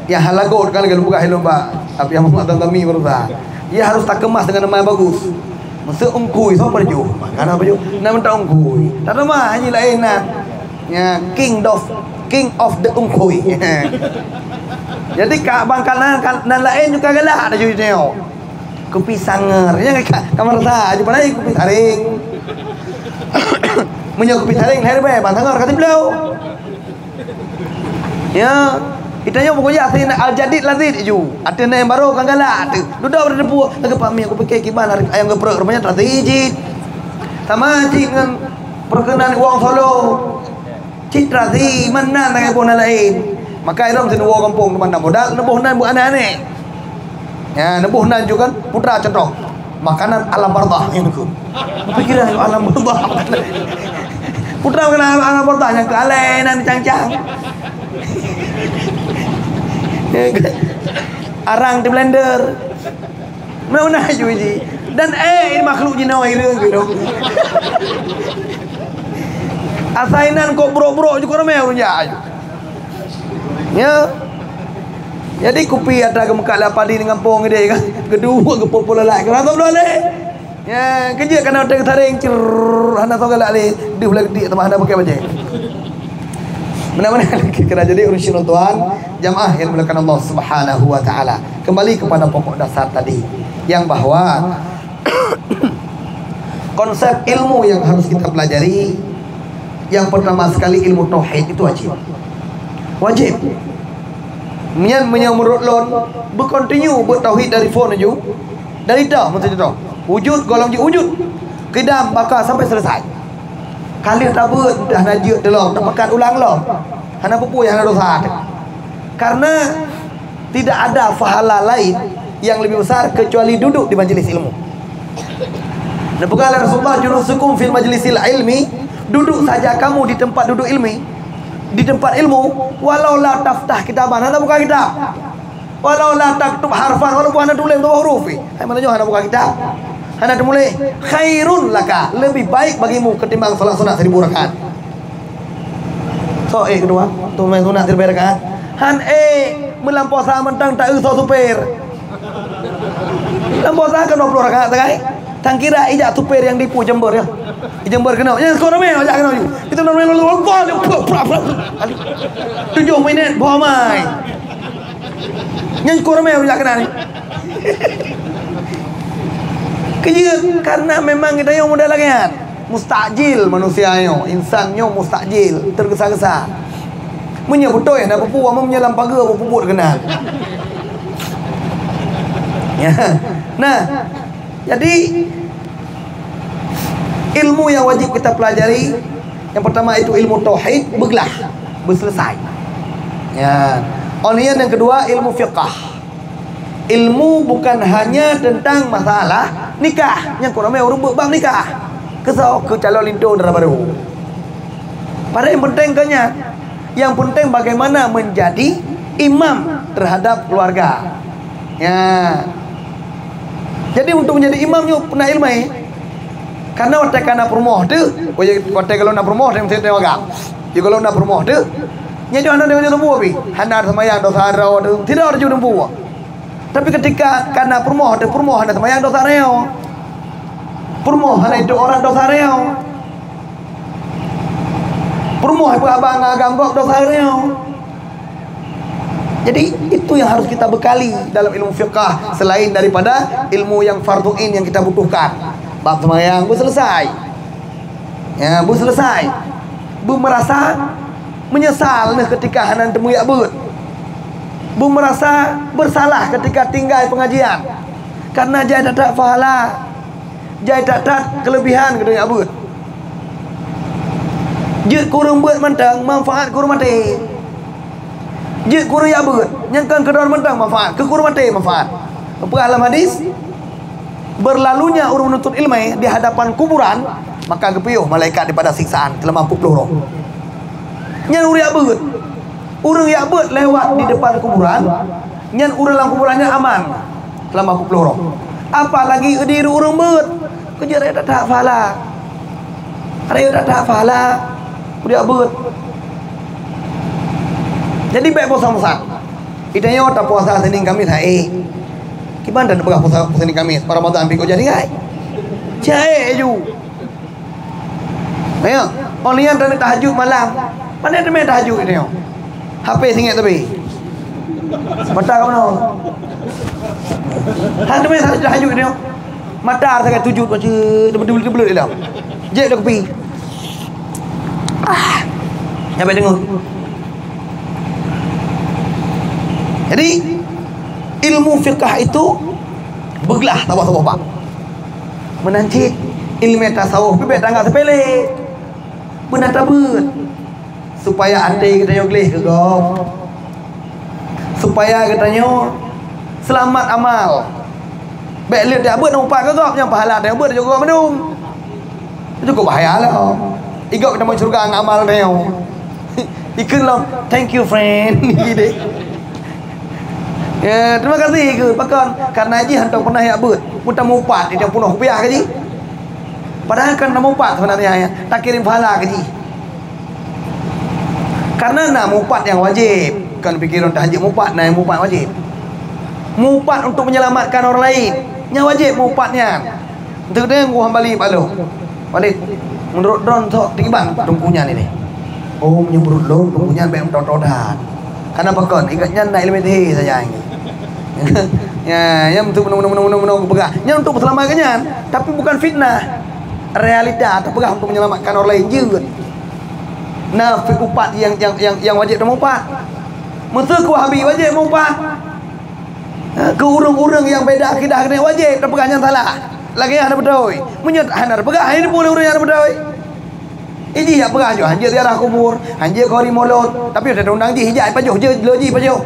ya halagot kan kalau buka helom ba. Tapi yang Muhammad Tami berusaha. Ia harus takemas dengan nama yang bagus. Mesti ungkui sama baju. Karena baju nama tak ungkui. Tak nama hanya lain nah. Ya, king of king of the ungkui. Jadi kak bangkalan kan nan lain juga galak ada jadi neo. Kupi sanger. Ya, ka, ka marasa aju padahai kupi saring. Meunyoe kupi saring, lahé leubeh, ban sanger ka sibloe. Ya, kita nyoe pokok jak sini al-jadid lazid aju. Até na nyang barô kan galak tu. Dudoe bak teupeu, lagèe Pak Mi, aku pikir kiban ayam geprek rupanya terasa ijit. Sama cit ngon perkenan wong Solo. Citra si meunan tangai boh nan laén. Maka ilôn sineuwoe gampông teuma na modal, neuboh nan buet aneh-aneh. Ya, neuboh nan juga putra contoh. Makanan alam barzah yang tu. Pikiran alam barzah. Putra makanan alam barzah yang ke alai nan cang-cang. Arang di blender. Meunan-meunan aju ji. Dan eh ini makhluk jinoe ireueng gitu. Asai nan kok brok-brok ju ramé ureueng jak aju. Ya. Jadi kupi atra geumeukat lé padi dengan pong gede kan. Geduek geupoh-poh lalai. Kena tu boleh. Ya, kejut kana utai geutareng cerr hana soe galak lé. Deuh lagi dik teuma hana pakai bajai. Benar-benar kita jadi ureueng syedara Tuhan, jamaah yang dimuliakan Allah Subhanahu wa taala. Kembali kepada pokok dasar tadi yang bahwa konsep ilmu yang harus kita pelajari yang pertama sekali ilmu tauhid itu wajib. Wajib. Nyan meunyoe menurut lôn berkontinue buat tauhid dari phone aju dari dah mesti dah. Wujud golom ji wujud. Kidam baka sampai selesai. Kali tabeuet dah hana jeuet delom, tapekat ulang lom. Hana peue-peue hana dosa. Karena tidak ada pahala lain yang lebih besar kecuali duduk di majelis ilmu. Neupeugah lé Rasulullah, "Julusukum fil majlisil ilmi," duduk saja kamu di tempat duduk ilmi, di tempat ilmu, walau la taftah kitaban, hana buka kitab. Walau la taktub harfan, walaupun hana tuléh dua huruf. Hai mana nyoe hana buka kitab. Hana teumuléh, khairun laka, lebih baik bagimu ketimbang salat sunat seribu rakaat. So eh kedua, tu main sunat seribu rakaat. Han eh meulamposa mantong tak eu so supir. Lam puasa kan dua puluh rakaat sagai. Tang kira ijak supir nyang dipu Jember ya. Di Jember keunoe. Nyan sekolah ramé ajak keunoe ju. Kita ramé lalu Allah dia prak prak prak. Tujuh minit boh mai. Nyan sekolah ramé ajak keunoe ni. Keujeuet karena memang kita yang mudah lagi kan. Mustajil manusia nyoe, insan nyoe mustajil, tergesa-gesa. Meunyoe beutôi hana peue-peue, meunyoe lam pageue peue-peue keunan. Ya. Nah, jadi ilmu yang wajib kita pelajari, yang pertama itu ilmu tauhid, beuglah, beuselesai. Ya. Oleh yang kedua ilmu fiqah. Ilmu bukan hanya tentang masalah nikah. Nyang kurang ureuëng beuet bab nikah. Keu soe? Keu calon linto dara barô. Padahai nyang penting keu nyan. Nyang penting bagaimana menjadi imam terhadap keluarga. Ya. Jadi untuk menjadi imam nyoe peureulée ilmu. Karena watée ka na peurumoh teuh, watée kalau na peurumoh teuh mesti teuh agam. Jadi kalau na peurumoh teuh, nyan hana teuh teumpu pi. Hana seumayang dosa droe teuh, tidak ada jumpa. Tapi ketika ka na peurumoh, ada peurumoh hana seumayang dosa reo. Peurumoh hana itu orang dosa reo. Peurumoh apa abang agam gok dosa reo. Jadi itu yang harus kita bekali dalam ilmu fiqah selain daripada ilmu yang fardu ain yang kita butuhkan. Bab seumayang pun selesai. Ya, bu selesai. Bu merasa menyesal neh ketika hana teumeuyak beuet. Bu merasa bersalah ketika tinggai pengajian. Karena jai that-that pahala, jai that-that kelebihan keu tanyoe beuet. Jeuet keu ureuëng beuet mantong manfaat keu ureuëng maté. Jeuet keu ureuëng yak beuet, nyang kon keudroe mantong manfaat, keu keu ureuëng maté manfaat. Peugah lam hadis, berlalunya ureuëng menuntut ilmu di hadapan kuburan, maka geupiôh malaikat daripada siksaan selama empat puluh roh. Nyan ureuëng yak beuet. Ureuëng yak beuet lewat di depan kuburan, nyan ureuëng lam kuburan nyan aman selama empat puluh roh. Apalagi di ureuëng beuet, keujeuet raya that-that pahala. Raya that-that pahala, ureuëng yak beuet. Jadi bék bosan-bosan. Kita nyoe tapuasa Senin Kamis hai. Kiban dan peugah puasa Senin Kamis, Ramadan pih kok jadi hai. Cai ju. Ayo, orang lian tadi tahajud malam. Mana temen tahajud ni? H P singit tapi. Mata kau no. Hang temen tahajud ni. Mata sangat tujut macam tebetul-tebetul dalam. Jek dah kopi. Ah. Sampai dengar. Jadi ilmu fiqah itu beuglah saboh-saboh bab. Meunan cit ilmu tasawuf pih bék tanggap sepele. Beuna tabeuet supaya até geutanyoe gleh keu gob. Supaya geutanyoe seulamat amal. Bék lé tabeuet na upat keu gob nyang pahala tanyoe beuet jok gob mandum. Cukup bahaya lah. Igob kita mau syurga ngamal neo. Ikut lom, "Thank you friend." Gitu. Ya, terima kasih ikut. Pakon karena jih hantom pernah yak buet. Muta mupat dia pun kupiah ke jih. Padahal kan na mupat sebenarnya ya. Tak kirim pahala ke jih. Karena na mupat yang wajib. Kan pikiran tahajud mupat, na yang mupat wajib. Mupat untuk menyelamatkan orang lain. Yang wajib mupat nyan. Teudeung ku hamba li bak lôn. Walid, menurut droen sok tiban teungku nyan ini. Oh, menurut lôn teungku nyan bèk meutoto that. Karena pakon, ingat nyan na ilmu sihir saja ini. Ya, ya untuk menung-menung menung peugah. Nyan untuk meuselamatkan nyan, tapi bukan fitnah. Realita teupeugah untuk menyelamatkan orang lain jeuet. Na fi-, upat yang yang yang yang wajib teumupat. Meuseu ku Wahabi wajib mupat. Ha, keu ureueng-ureueng nyang beda akidah keuneuk wajéb tapeugah nyang salah. Lagèe nyan hana beutôi. Meunyoe hana tapeugah, hai dipeue lé ureueng nyang hana beutôi. Iji jak peugah jih, hanjeuet ziarah kubur, hanjeuet keu hari Molot, tapi watèe taundang jih, ijak pajoh, jeuet lé jih pajoh.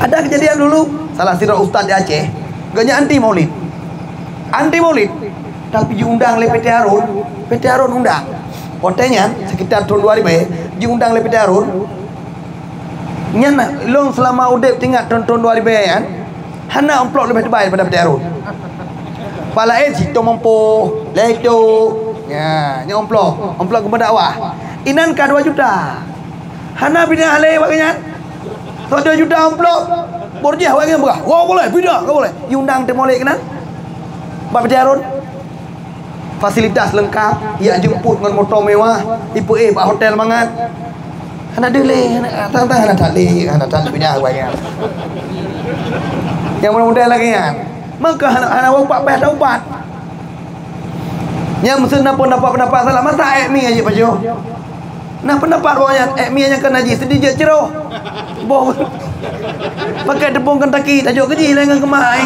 Ada kejadian dulu, salah sidroe ustaz di Aceh, geuhnyan anti Maulid. Anti Maulid, tapi jiundang lé P T Harun, P T Harun undang. Watèe nyan, sekitar tahun dua ribu, jiundang lé P T Harun, Nyan lôn seulama udép teuingat thôn-thôn dua ribu nyan, hana amplop leubeh teubai daripada P T Harun. Pala eh sitô meupoh, lhèe sitô. Nya, nyan amplop, amplop keupeue dakwah. Inan ka dua juta. Hana pinah lé bak nyan. Sok dua juta amplop. Borjih awak nyan peugah, "Wah, boleh, pindah, ka boleh." Iundang teuh molek keunan. Bak Peuti Harun. Fasilitas leungkap, ijak jeumput ngon moto mewah, ipeuéh bak hotel mangat. Hana deuh lé, hana, tang-tang hana that lé, hana that lé pindah awak nyan. Nyang model-model lagèe nyan. Maka hana, hana upat payah taupat. Nyang meuseue na pendapat-pendapat salah, masa ék mi aja pajoh. Na pendapat awak nyan, ék mi nyang ka najis, seudeh jeuet ceuroh. Boh. Pakai teupeung Kentucky, tajok keu jih laén ngon keumah ai.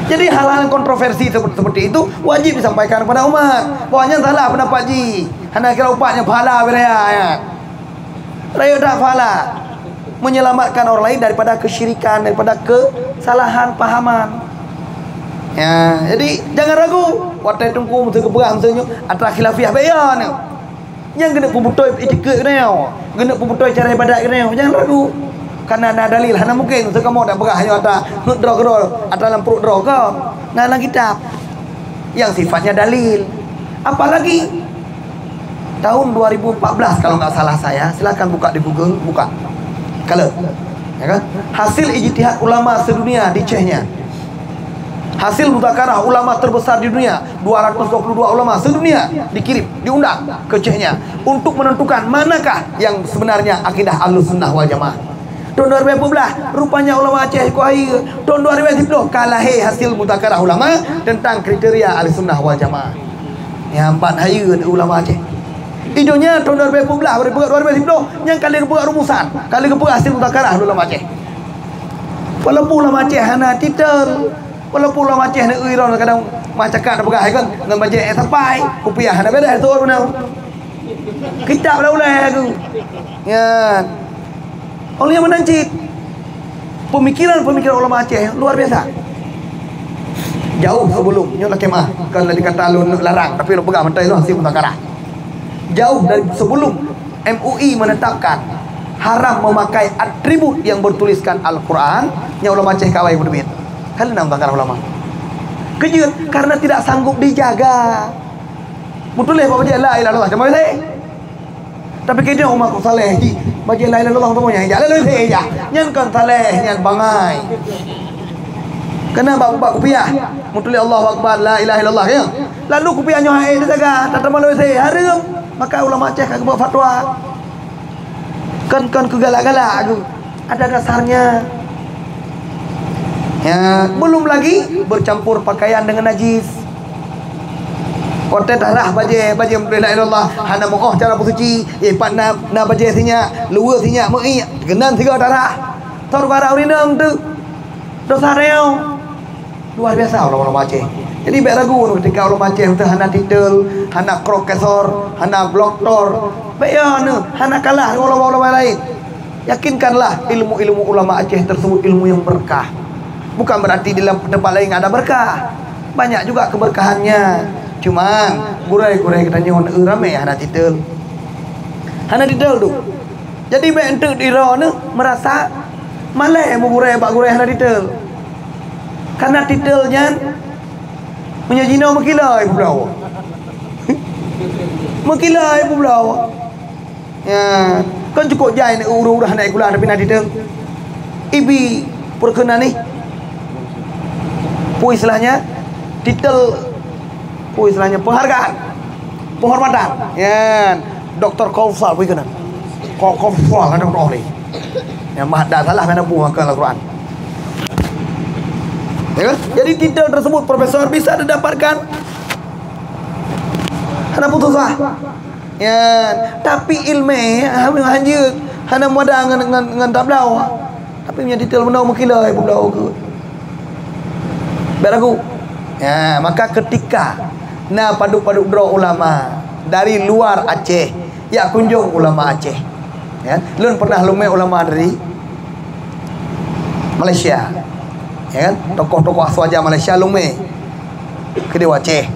Jadi hal-hal kontroversi seperti, seperti itu wajib disampaikan kepada umat. Bahwa nyan salah pendapat jih. Hana kira upat nyan pahala beu raya nyan. Rayeuk that pahala. Menyelamatkan orang lain daripada kesyirikan, daripada kesalahan pahaman. Ya, jadi jangan ragu. Watèe teungku meuteugeupeugah meuteunyoe atra khilafiah bèk ya nyoe. Nyang keuneuk peubeutôi itikeuet keunoe, keuneuk peubeutôi cara ibadat keunoe, jangan ragu. Karena na dalil, hana mungkin seukamoe tapeugah nyoe atra ngeut droe keudroe, atra lam pruet droe kon. Na lam kitab. Yang sifatnya dalil. Apalagi tahun dua ribu empat belas kalau nggak salah saya, silakan buka di Google, buka. Kalau, ya kan? Hasil ijtihad ulama sedunia di Chechnya. Hasil muzakarah ulama terbesar di dunia, dua ratus dua puluh dua ulama sedunia dikirim, diundang ke Chechnya untuk menentukan manakah yang sebenarnya akidah Ahlus Sunnah wal Jamaah. Tahun dua ribu dua belas, rupanya ulama Aceh iko hayeue. Tahun dua ribu sepuluh ka lahé hasil muzakarah ulama tentang kriteria Ahlus Sunnah wal Jamaah. Nyang ban hayeue ulama Aceh. Di donya tahun dua ribu dua belas, dua ribu sepuluh, nyang ka lheueh geupeugah rumusan, ka lheueh geupeugah hasil muzakarah ulama Aceh. Walaupun ulama Aceh hana titel, walaupun ulama Aceh neueu droe kadang meucakap neupeugah kan ngon bajèe sapai, kupiah hana beudôh tu'oh beunang. Kitab dah ulai aku. Nyan. Oleh meunan cit. Pemikiran-pemikiran ulama Aceh luar biasa. Jauh sebelum, nyoe lakèe meu'ah, kon lagèe kata lôn larang, tapi lôn peugah mantong itu hasil muzakarah. Jauh dari sebelum M U I menetapkan haram memakai atribut yang bertuliskan Al-Quran, nyan ulama Aceh ka awai beuteubiet. Kan na muzakarah ulama. Keujeuet, karena tidak sanggup dijaga. Meutuléh bak bajèe la ilaha illallah, cuma bajèe. Tapi keu umat ku saleh, ji, bajèe la ilaha illallah tu nyang jak, lalu saya jak. Nyan kon saleh, nyan bangai. Kena bak, bak kupiah, meutuléh Allahu Akbar, la ilaha illallah, ya. Lalu kupiah nyoe hai dijaga, tak teuma lalu saya, hareuem. Maka ulama Aceh ka geubuat fatwa. Kon, kon keu galak-galak aku. Ada dasarnya. Ya, belum lagi bercampur pakaian dengan najis. Watèe tarah bajèe, bajèe meutuléh la ilaha illallah, hana meu'oh cara peusuci, eh, pat na, na bajèe sinyak, luweue sinyak, meu'ék, keunan sigoe tarah. Thon bara ureueng inong tu. Dosa reung. Luar biasa ulama-ulama Aceh. Jadi bèk ragu ketika ulama Aceh tu hana titel, hana profesor, hana doktor. Bèk ya nyoe, hana kalah dengan ulama-ulama lain. Yakinkanlah ilmu-ilmu ulama Aceh tersebut ilmu yang berkah. Bukan berarti di dalam tempat lain ada berkah. Banyak juga keberkahannya. Cuman gurèe-gurèe geutanyoe ramè hana titel. Hana titel tu. Jadi bèk enteuk di droeneuh merasa malèe meugurèe bak gurèe hana titel. Karena titel nyan meunyoe jinoe meukila ai peubloe. Meukila ai peubloe. Ya, kan cukup jai ureueng-ureueng hana sikula tapi na titel. Ibi perkenan ni. Peue istilahnya? Titel, peue istilahnya? Penghargaan. Penghormatan. Ya, Doktor Kausar peue keunan. Ko-, Kausar kan doktor ni. Ya, mah dah salah kan buah ke Al-Quran. Ya kan? Jadi titel tersebut profesor bisa didapatkan. Hana putus asa. Ya, tapi ilmèe hana hanjeuet, hana muada ngon, ngon, ngon tabloe. Tapi meunyoe titel meunoe meukila ai peubloe keuh. Bèk ragu. Ya, maka ketika na padub-padub droe ulama dari luar Aceh, jak kunjong ulama Aceh. Ya, lôn pernah lumè ulama dari Malaysia. Ya kan? Tokoh-tokoh asoe aja Malaysia lumè keudéh u Aceh.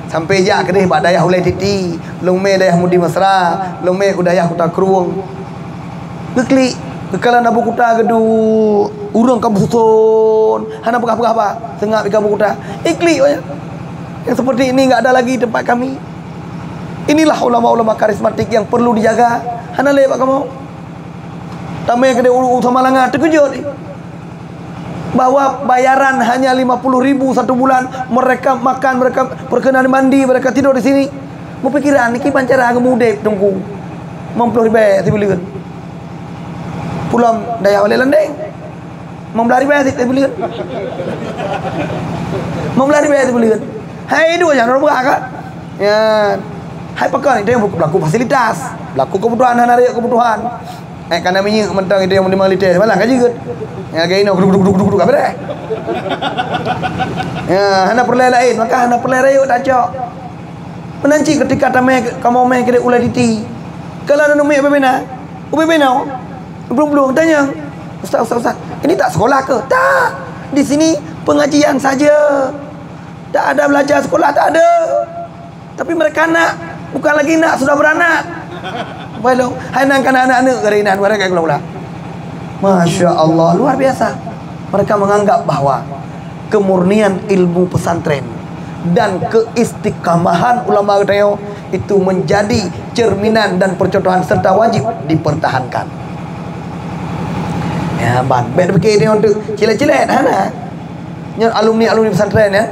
Sampai jak keudéh bak dayah Ulèe Titi, lumè dayah Mudi Mesra, lumè u dayah Kuta Krueng. Geuklik, geukalon Abu Kuta geuduek, ureueng ka meususon, hana peugah-peugah haba, seungab ié Abu Kuta. Iklik, wah. Yang seperti ini enggak ada lagi tempat kami. Inilah ulama-ulama karismatik yang perlu dijaga. Hana lé bak kamoe. Tamé keudéh u, u Samalanga, teukeujot bahwa bayaran hanya lima puluh ribu satu bulan, mereka makan, mereka perkenan mandi, mereka tidur di sini. Meupikiran, niki ban cara geumudép Teungku. Limong ploh ribèe sibuleuen. Pulang dayah Bale Landeng. Limong blah ribèe sibuleuen. Limong blah ribèe sibuleuen. Hai, dua nyang rubah kan? Ya. Hai pakon itu yang berlaku fasilitas, berlaku kebutuhan, hana rayeuk kebutuhan. Eh, kana minyeuk mantong itu yang lima liter, malah ka jeuet. Ya, lagèe inoe, guduk, guduk, guduk, guduk, apa deh? Ya, hana peureulèe laén, maka hana peureulèe rayeuk tacok. Meunan cit ketika tamè, kamoe mè keudéh u Laditi. Kalau na neumuik ubé bina, ubé bina, belum-belum tanya, "Ustaz, ustaz, ustaz, ini tak sekolah ke?" "Tak. Di sini pengajian saja. Tak ada belajar sekolah, tak ada." Tapi mereka nak, bukan lagi nak, sudah beranak. Belum. Hai nan kana aneuk-aneuk keu inan, barang kai gula-gula. Masya Allah, luar biasa. Mereka menganggap bahwa kemurnian ilmu pesantren dan keistiqamahan ulama geutanyoe itu menjadi cerminan dan percontohan serta wajib dipertahankan. Ya, ban. Bèk pikir dia untuk cilet-cilet, hana. Nyoe alumni-alumni pesantren, ya.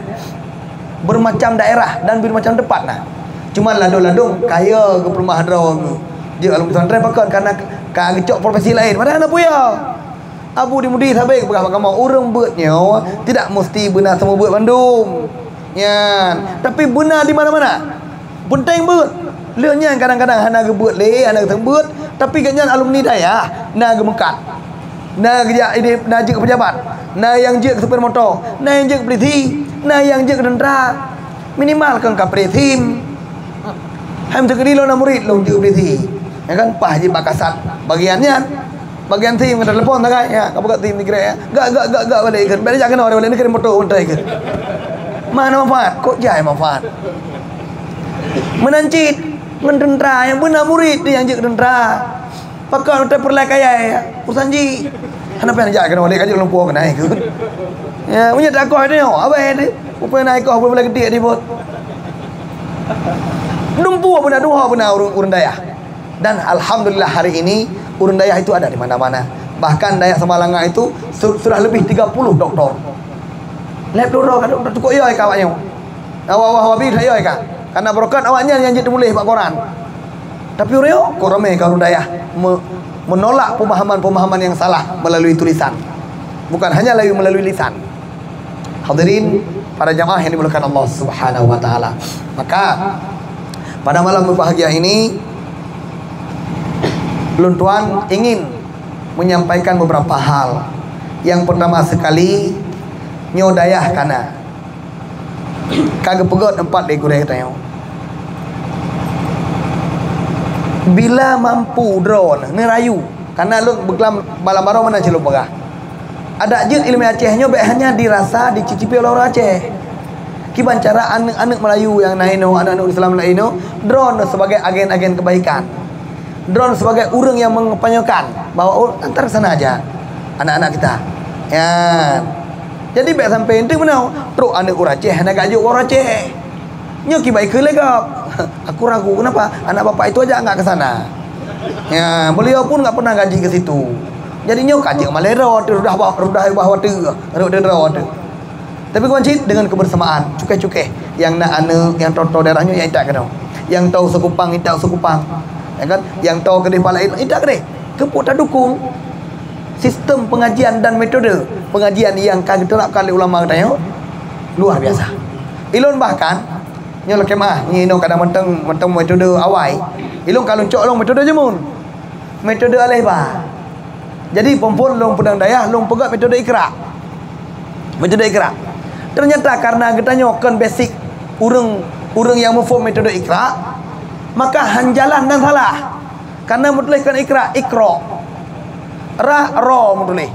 Bermacam daerah dan bermacam tempat na. Cuma ladôm-ladôm kaya geupeuleumah droe jeuet alumni pesantren pakon, karena ka geucok profesi laén. Padahal hana peue. Abu di Mudi sabé geupeugah bak kamoe, ureueng beuet nyoe tidak mesti beuna seumeubeuet bandum. Nyan, tapi beuna di mana-mana. Peunteng beuet. Lheueh nyan kadang-kadang hana geubeuet lé, hana geuseumeubeuet, tapi gobnyan alumni dayah, na geumeukat. Na geujak idéh, na jeuet keu pejabat, na nyang jeuet keu supir moto, na nyang jeuet keu polisi, na nyang jeuet keu tentara. Minimal kon ka polisi. Hai meuteukeuti lôn na murit lôn jeuet keu polisi. Ya kan, paih jih bak kasat bagian nyan. Bagian sim ka telepon sagai, ya, ka peugah sim sikrek, ya. Gak, gak, gak, gak balik kan. Balik jak keunoe balik, ni kirim foto menteri kan. Mana manfaat? Kok jai manfaat? Meunan cit ngon tentara, nyang beuna murit nyang jeuet keu tentara. Pakon utai peureulèe kayèe, urusan jih. Hana payah jak keunoe, lé ka jeuet lumpoe keunoe keu. Ya, meunyo takoh nyoe, abah tu. Upaya na ikoh pun boleh gede di bot. Dumpu beuna, duha beuna ureueng, ureueng dayah. Dan alhamdulillah hari ini ureueng dayah itu ada di mana-mana. Bahkan dayah Samalanga itu su-, sudah lebih tiga puluh doktor. Lhèe ploh droe ka doktor, cukup yo ka awak nyoe. Awak-awak wabi that yo ka. Karena berkat awak nyan nyang jeuet teutuléh bak koran. Tapi ureueng nyoe, kok ramé ka ureueng dayah me-, menolak pemahaman-pemahaman yang salah melalui tulisan. Bukan hanya melalui lisan. Hadirin para jamaah yang dimuliakan Allah Subhanahu wa taala. Maka pada malam berbahagia ini, lôn tuan ingin menyampaikan beberapa hal. Yang pertama sekali, nyoe dayah kana ka geupeugöt empat lé gurèe tanyoe. Bila mampu droeneuh neurayu, karena lôn beuklam balam barô meunan cit lôn peugah. Adak jeuet ileumèe Aceh nyoe bèk hanya dirasa, dicicipi oleh ureueng Aceh. Kiban cara aneuk-aneuk Melayu nyang na inoe, aneuk-aneuk Islam na inoe, droeneuh sebagai agen-agen kebaikan. Droeneuh sebagai ureueng nyang mengempanyekan bahwa, "Oh, antar ke sana aja anak-anak kita." Ya. Jadi bèk sampai ente meunoe, trok aneuk ureueng Aceh hana gak jok ureueng Aceh. Nyoe kiban ikheun lé gob. Aku ragu, kenapa? Anak bapak itu aja enggak ke sana. Ya, beliau pun enggak pernah ngaji ke situ. Jadi nyoe ka jeuet malèe droe, rudah bah, rudah bah watèe, rot droe. Tapi kawan cit, dengan kebersamaan, cukéh-cukéh. Nyang na aneuk, nyang toe-toe daerah nyoe, nyang intat keunoe. Nyang toe Sukupang, intat Sukupang. Ya kan? Nyang toe keudéh Palain, intat keudéh. Keupeue tadukung sistem pengajian dan metode pengajian nyang ka geuterapkan lé ulama geutanyoe luar biasa. Ilôn bahkan, nyoe lakèe meu'ah, nyoe inoe kadang mantong, mantong metode awai. Ilôn ka lôn cok lôn metode jameun. Metode alèh ba. Jadi, phôn-phôn lôn peudong dayah, lôn peugah metode Iqra. Metode Iqra. Ternyata karena geutanyoe kon basic ureueng, ureueng nyang muphom metode Iqra, maka han jalan dan salah. Karena meutuléh kon Iqra, Iqra. Ra, ro meutuléh.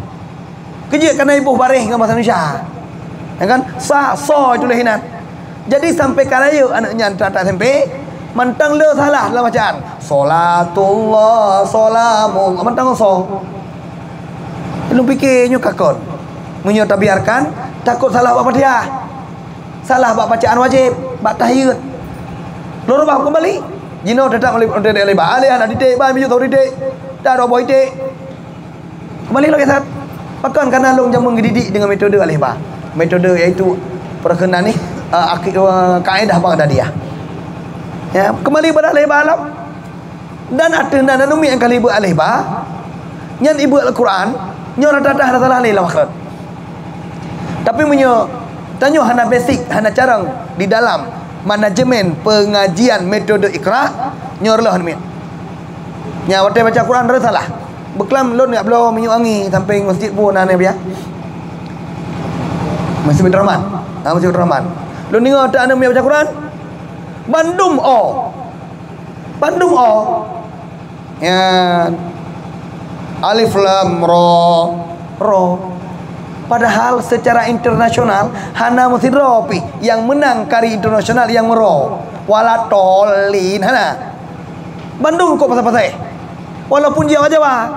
Keujeuet karena iboh baréh ngon bahasa Indonesia. Ya kan? Sa, so tuléh inan. Jadi sampai ka rayeuk aneuk nyan tamat S M P, mantong le salah dalam bacaan. Solatullah, solamullah, mantong so. Lôn pike nyoe ka kon. Meunyoe tabiarkan, takot salah bak Fatihah. Salah bak bacaan wajéb, bak tahiyat. Lôn rubah keumbali. Jinoe teutap alif, alif, alif, alif, alif, alif, titik, ba, minyeuk titik. Dah dua boh titik. Keumbali lom, Ustaz. Pakon? Karena lôn jameun geudidik deungon metode alif ba. Metode yaitu perkenalan ni, eh, aki-, eh, kaedah Baghdadiyah. Ya, keumbali bak alif ba lom. Dan ateueh nan aneuk miet nyang ka lheueh beuet alif ba, nyan ibeuet Al-Quran, nyoe rata-rata hana salah lé lam akhirat. Tapi meunyoe tanyoe hana basic, hana carông di dalam manajemen pengajian metode Iqra, nyoe reuloh aneuk miet. Nyan watèe baca Quran reuloh salah. Beuklam lôn jak bloe minyeuk angèn sampéng masjid buet na nyan biasa. Masjid Abdul Rahman. Ha, Masjid Abdul Rahman. Lôn deungö aneuk miet baca Quran, bandum o. Bandum o. Nyan. Alif lam ra, ra. Padahal secara internasional hana meusidroe pih nyang meunang kari internasional nyang meura. Wala tholin, hana. Bandum kok pasai-pasai. Walaupun jijaweueb-jaweueb.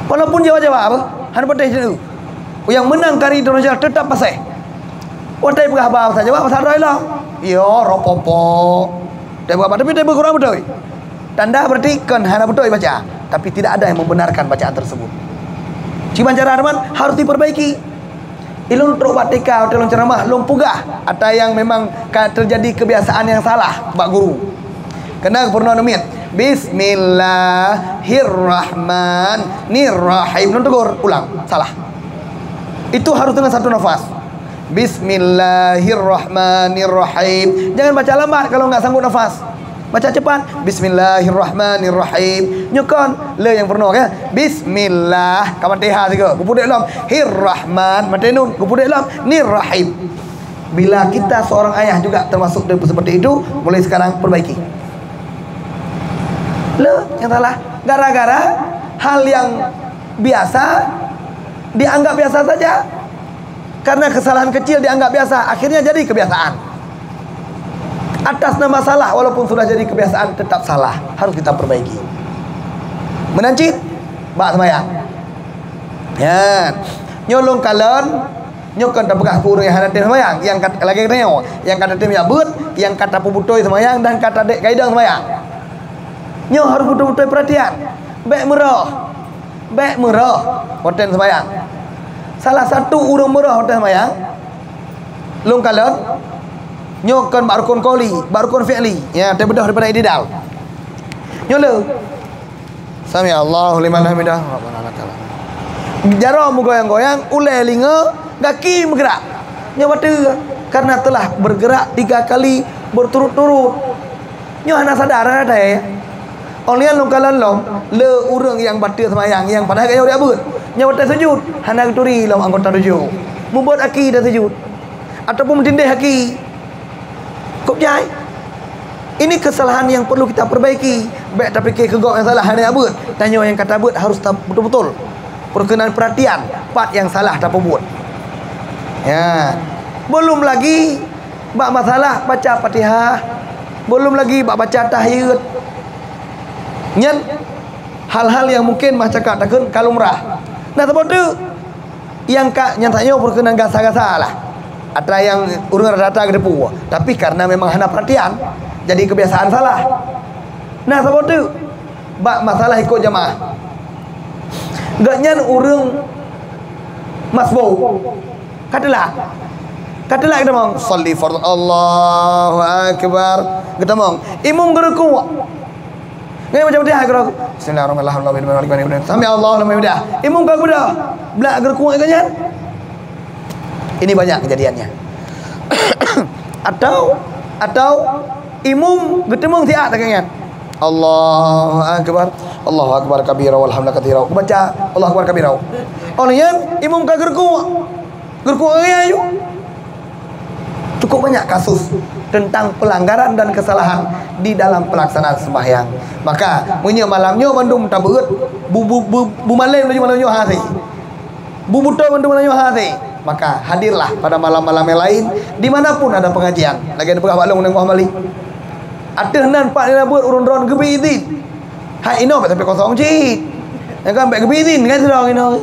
Walaupun jijaweueb-jaweueb apa? Hana patéh jeuet. Nyang meunang kari internasional teutap pasai. Watèe peugah bahasa Jawa, bahasa droe lom. Yo, ropopo. Tapi bukan, tapi tapi kurang beutôi. Tanda berarti kan hana beutôi baca, tapi tidak ada yang membenarkan bacaan tersebut. Cuman cara teman harus diperbaiki. Ilôn trok bak T K, watèe lôn ceramah, lôn peugah ata nyang memang ka terjadi kebiasaan nyang salah bak guru. Keunan peurunoe aneuk miet, "Bismillahirrahmanirrahim." Lôn tegur ulang, salah. Itu harus dengan satu nafas. "Bismillahirrahmanirrahim." Jangan baca lambat kalau enggak sanggup nafas. Baca cepat. "Bismillahirrahmanirrahim." Nyoe kon, le nyang peurunoe, kan? Bismillah. Ka maté ha sigoe. Geupudek lom. Hirrahman. Maté nun. Geupudek lom. Nirrahim. Bila kita seorang ayah juga termasuk seperti itu, mulai sekarang perbaiki. Le, nyang salah. Gara-gara hal yang biasa, dianggap biasa saja. Karena kesalahan kecil dianggap biasa, akhirnya jadi kebiasaan. Atas nama salah, walaupun sudah jadi kebiasaan, tetap salah. Harus kita perbaiki. Meunan cit, bak seumayang. Nyan. Nyoe lôn kalon, nyoe kon tapeugah keu ureueng nyang hana tem seumayang, nyang ka lagèe nyoe, nyang ka tatem jak beuet, nyang ka tapeubeutôi seumayang dan ka tadek kaidah seumayang. Nyoe harus beutôi-beutôi peuratian. Bèk meurôh. Bèk meurôh watèe seumayang. Salah satu ureueng meurôh watèe seumayang, lôn kalon, nyoe kon bak rukun qauli, bak rukun fi'li. Ya, teubeudôh daripada i'tidal. Nyoe le. Sami Allahu liman hamidah. Rabbana lakal hamd. Jaroe meugoyang-goyang, ulèe lingoe, gaki meugeurak. Nyoe bateue, karena telah bergerak tiga kali berturut-turut. Nyoe hana sadar, hana teuh. Óh lheueh nyan lôn kalon lom, le ureueng nyang bateue seumayang, nyang padahai geuyue jak beuet. Nyoe watèe sujud, hana geuturi lom anggota tujoh. Mubeuet aki dan sujud. Ataupun meutindéh aki. Kok jai? Ini kesalahan yang perlu kita perbaiki. Bèk tapike keu gob nyang salah hana jak beuet. Tanyoe nyang ka tabeuet harus ta-, beutôi-beutôi. Perkenan perhatian, pat nyang salah tapeubuet. Ya. Belum lagi bak masalah baca Fatihah, belum lagi bak baca tahiyat. Nyan hal-hal yang mungkin masyarakat takheun ka lumrah. Nah, saboh teuk nyang ka, nyang tanyoe perkenan gasa-gasa lah. Atra nyang ureueng rata-rata geuteupeue, tapi karena memang hana perhatian, jadi kebiasaan salah. Nah, saboh teuk bak masalah ikot jamaah. Gobnyan ureueng masbuk. Ka telat. Ka telat geutamong. Shalli fardhu. Allahu Akbar. Geutamong. Imum geurukuk. Ngai macam dia geurukuk. Bismillahirrahmanirrahim. Sami Allahu liman hamidah. Imum ka geubeudôh. Blak geurukuk gobnyan. Ini banyak kejadiannya. Atau, atau imum geutamong siat lagèe nyan. Allahu Akbar. Allahu Akbar kabira walhamdulillah katsira. Baca Allahu Akbar kabira. Óh lheueh nyan imum ka geurukuk. Geurukuk lagèe nyan. Cukup banyak kasus tentang pelanggaran dan kesalahan di dalam pelaksanaan sembahyang. Maka, meunyoe malam nyoe bandum tabeuet, bu, bu, bu, bumalém laju malam nyoe hase. Bubutoe bandum nyoe hase, maka hadirlah pada malam-malam yang lain di mana pun ada pengajian. Lagèe neupeugah bak lôn ngon Bali. Ateueh nan pat na beuet ureueng droen geubri idhin. Hai inoe bèk sampai kosong cit. Nyang kan bèk geubri idhin kan sidroe inoe.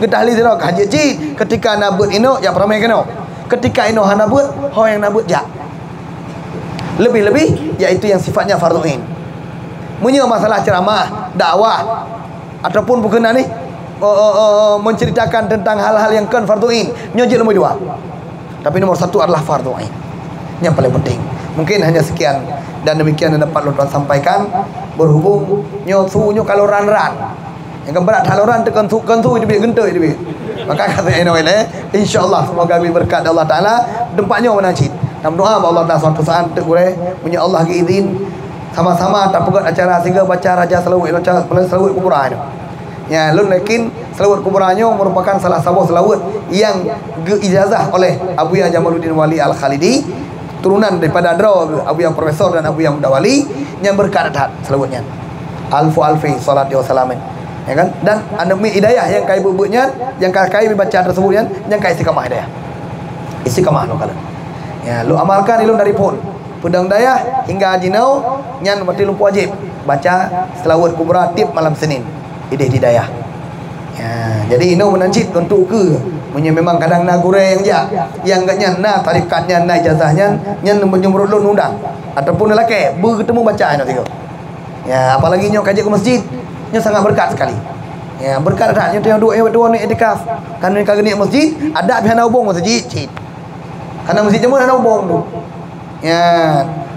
Geutahli sidroe ka jeuet cit. Ketika na beuet inoe, jak peuramé keunoe. Ketika inoe hana beuet, ho nyang na beuet jak. Lebih-lebih yaitu yang sifatnya fardhu ain. Meunyoe masalah ceramah, dakwah, Ataupun bukan ni, eh, eh, eh, menceritakan tentang hal-hal yang kon fardhu ain. Nyoe jeuet lumbôi dua. Tapi nomor satu adalah fardhu ain. Yang paling penting. Mungkin hanya sekian dan demikian yang dapat lôn tuan sampaikan. Berhubung nyoe su nyoe kalau ran-ran. Yang keberat haloran tekan su, kan su itu biar gentuk itu biar. Maka kata eno ile, insyaallah semoga beri berkat Allah Taala. Tempat nyoe mana cit. Tam doa ba Allah Taala suatu saat teuk gurée, punya Allah izin sama-sama tapeugét acara sehingga baca raja selawat, baca selawat kubra itu. Ya, lôn yakin selawat kubra nyoe merupakan salah saboh selawat yang geuijazah oleh Abuya Jamaluddin Wali Al-Khalidi, turunan daripada droe Abuya Profesor dan Abuya Muda Wali, nyang berkat that selawat nyan. Alfu alfi salati wa salamin. Ya kan? Dan aneuk miet hidayah yang kai buet-buet nyan, yang ka kai baca tersebut nyan, yang kai istiqamah hidayah. Istiqamah lo kala. Ya, lo amalkan ilmu dari pun. Pedang dayah hingga jinoe nyan berarti lumpur wajib baca selawat kubra tiap malam Senin. Ideh di dayah. Ya, jadi inoe meunan cit untuk ke meunyoe memang kadang na gurée nyang jak, nyang gak nyan na tarekat nyan, na ijazah nyan, nyan meunyoe meurulon undang ataupun lakée beuteumé baca inoe tiga. Ya, apalagi nyoe ka jeuet ke masjid, nyoe sangat berkat sekali. Ya, berkat that nyoe teuh dua dua ni iktikaf. Kan ka geuneuk masjid, ada pih hana hubung masjid cit. Karena masjid jameun hana hubung tu. Ya,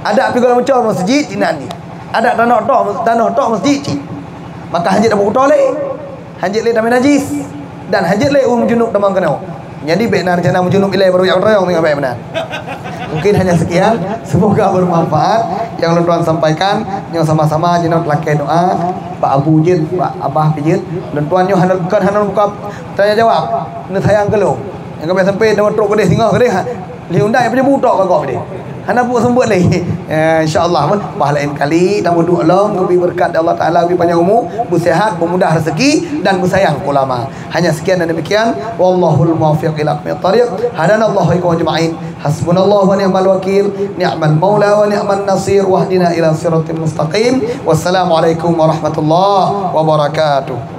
ada pih gala meucor masjid cit nan ni. Ada tanoh toh, tanoh toh masjid cit. Maka hanjeuet dapat kuto lé. Hanjeuet lé tamé najis dan hanjeuet lé ureuëng junub tamong keunoe. Jadi bék na rencana meujunub ilée baru jak keuteueng tengah bék meunan. Mungkin hanya sekian, semoga bermanfaat yang lôn tuan sampaikan. Nyoe sama-sama jinoe lakée doa bak abu jeuet, bak abah pih jeuet. Lôn tuan nyoe hana bukan hana buka tanya jawab. Neusayang keu lôn. Nyang kami sampai nama trok keudeh singoh keudeh. Lé undang nyang peunyoe butok ka gob deh. Hana buet seumeubeuet lé. Ya, insya-Allah pun bah laén kali tamu duek lom geubri beureukat Allah Taala, geubri panjang umu, beusehat, beumudah rezeki dan beusayang keu ulama. Hanya sekian dan demikian. Wallahul muwaffiq ila aqwamit thariq. Hadanallahu wa iyyakum ajma'in. Hasbunallahu wa ni'mal wakil, ni'mal maula wa ni'man nasir, wahdina ila siratal mustaqim. Wassalamualaikum warahmatullahi wabarakatuh.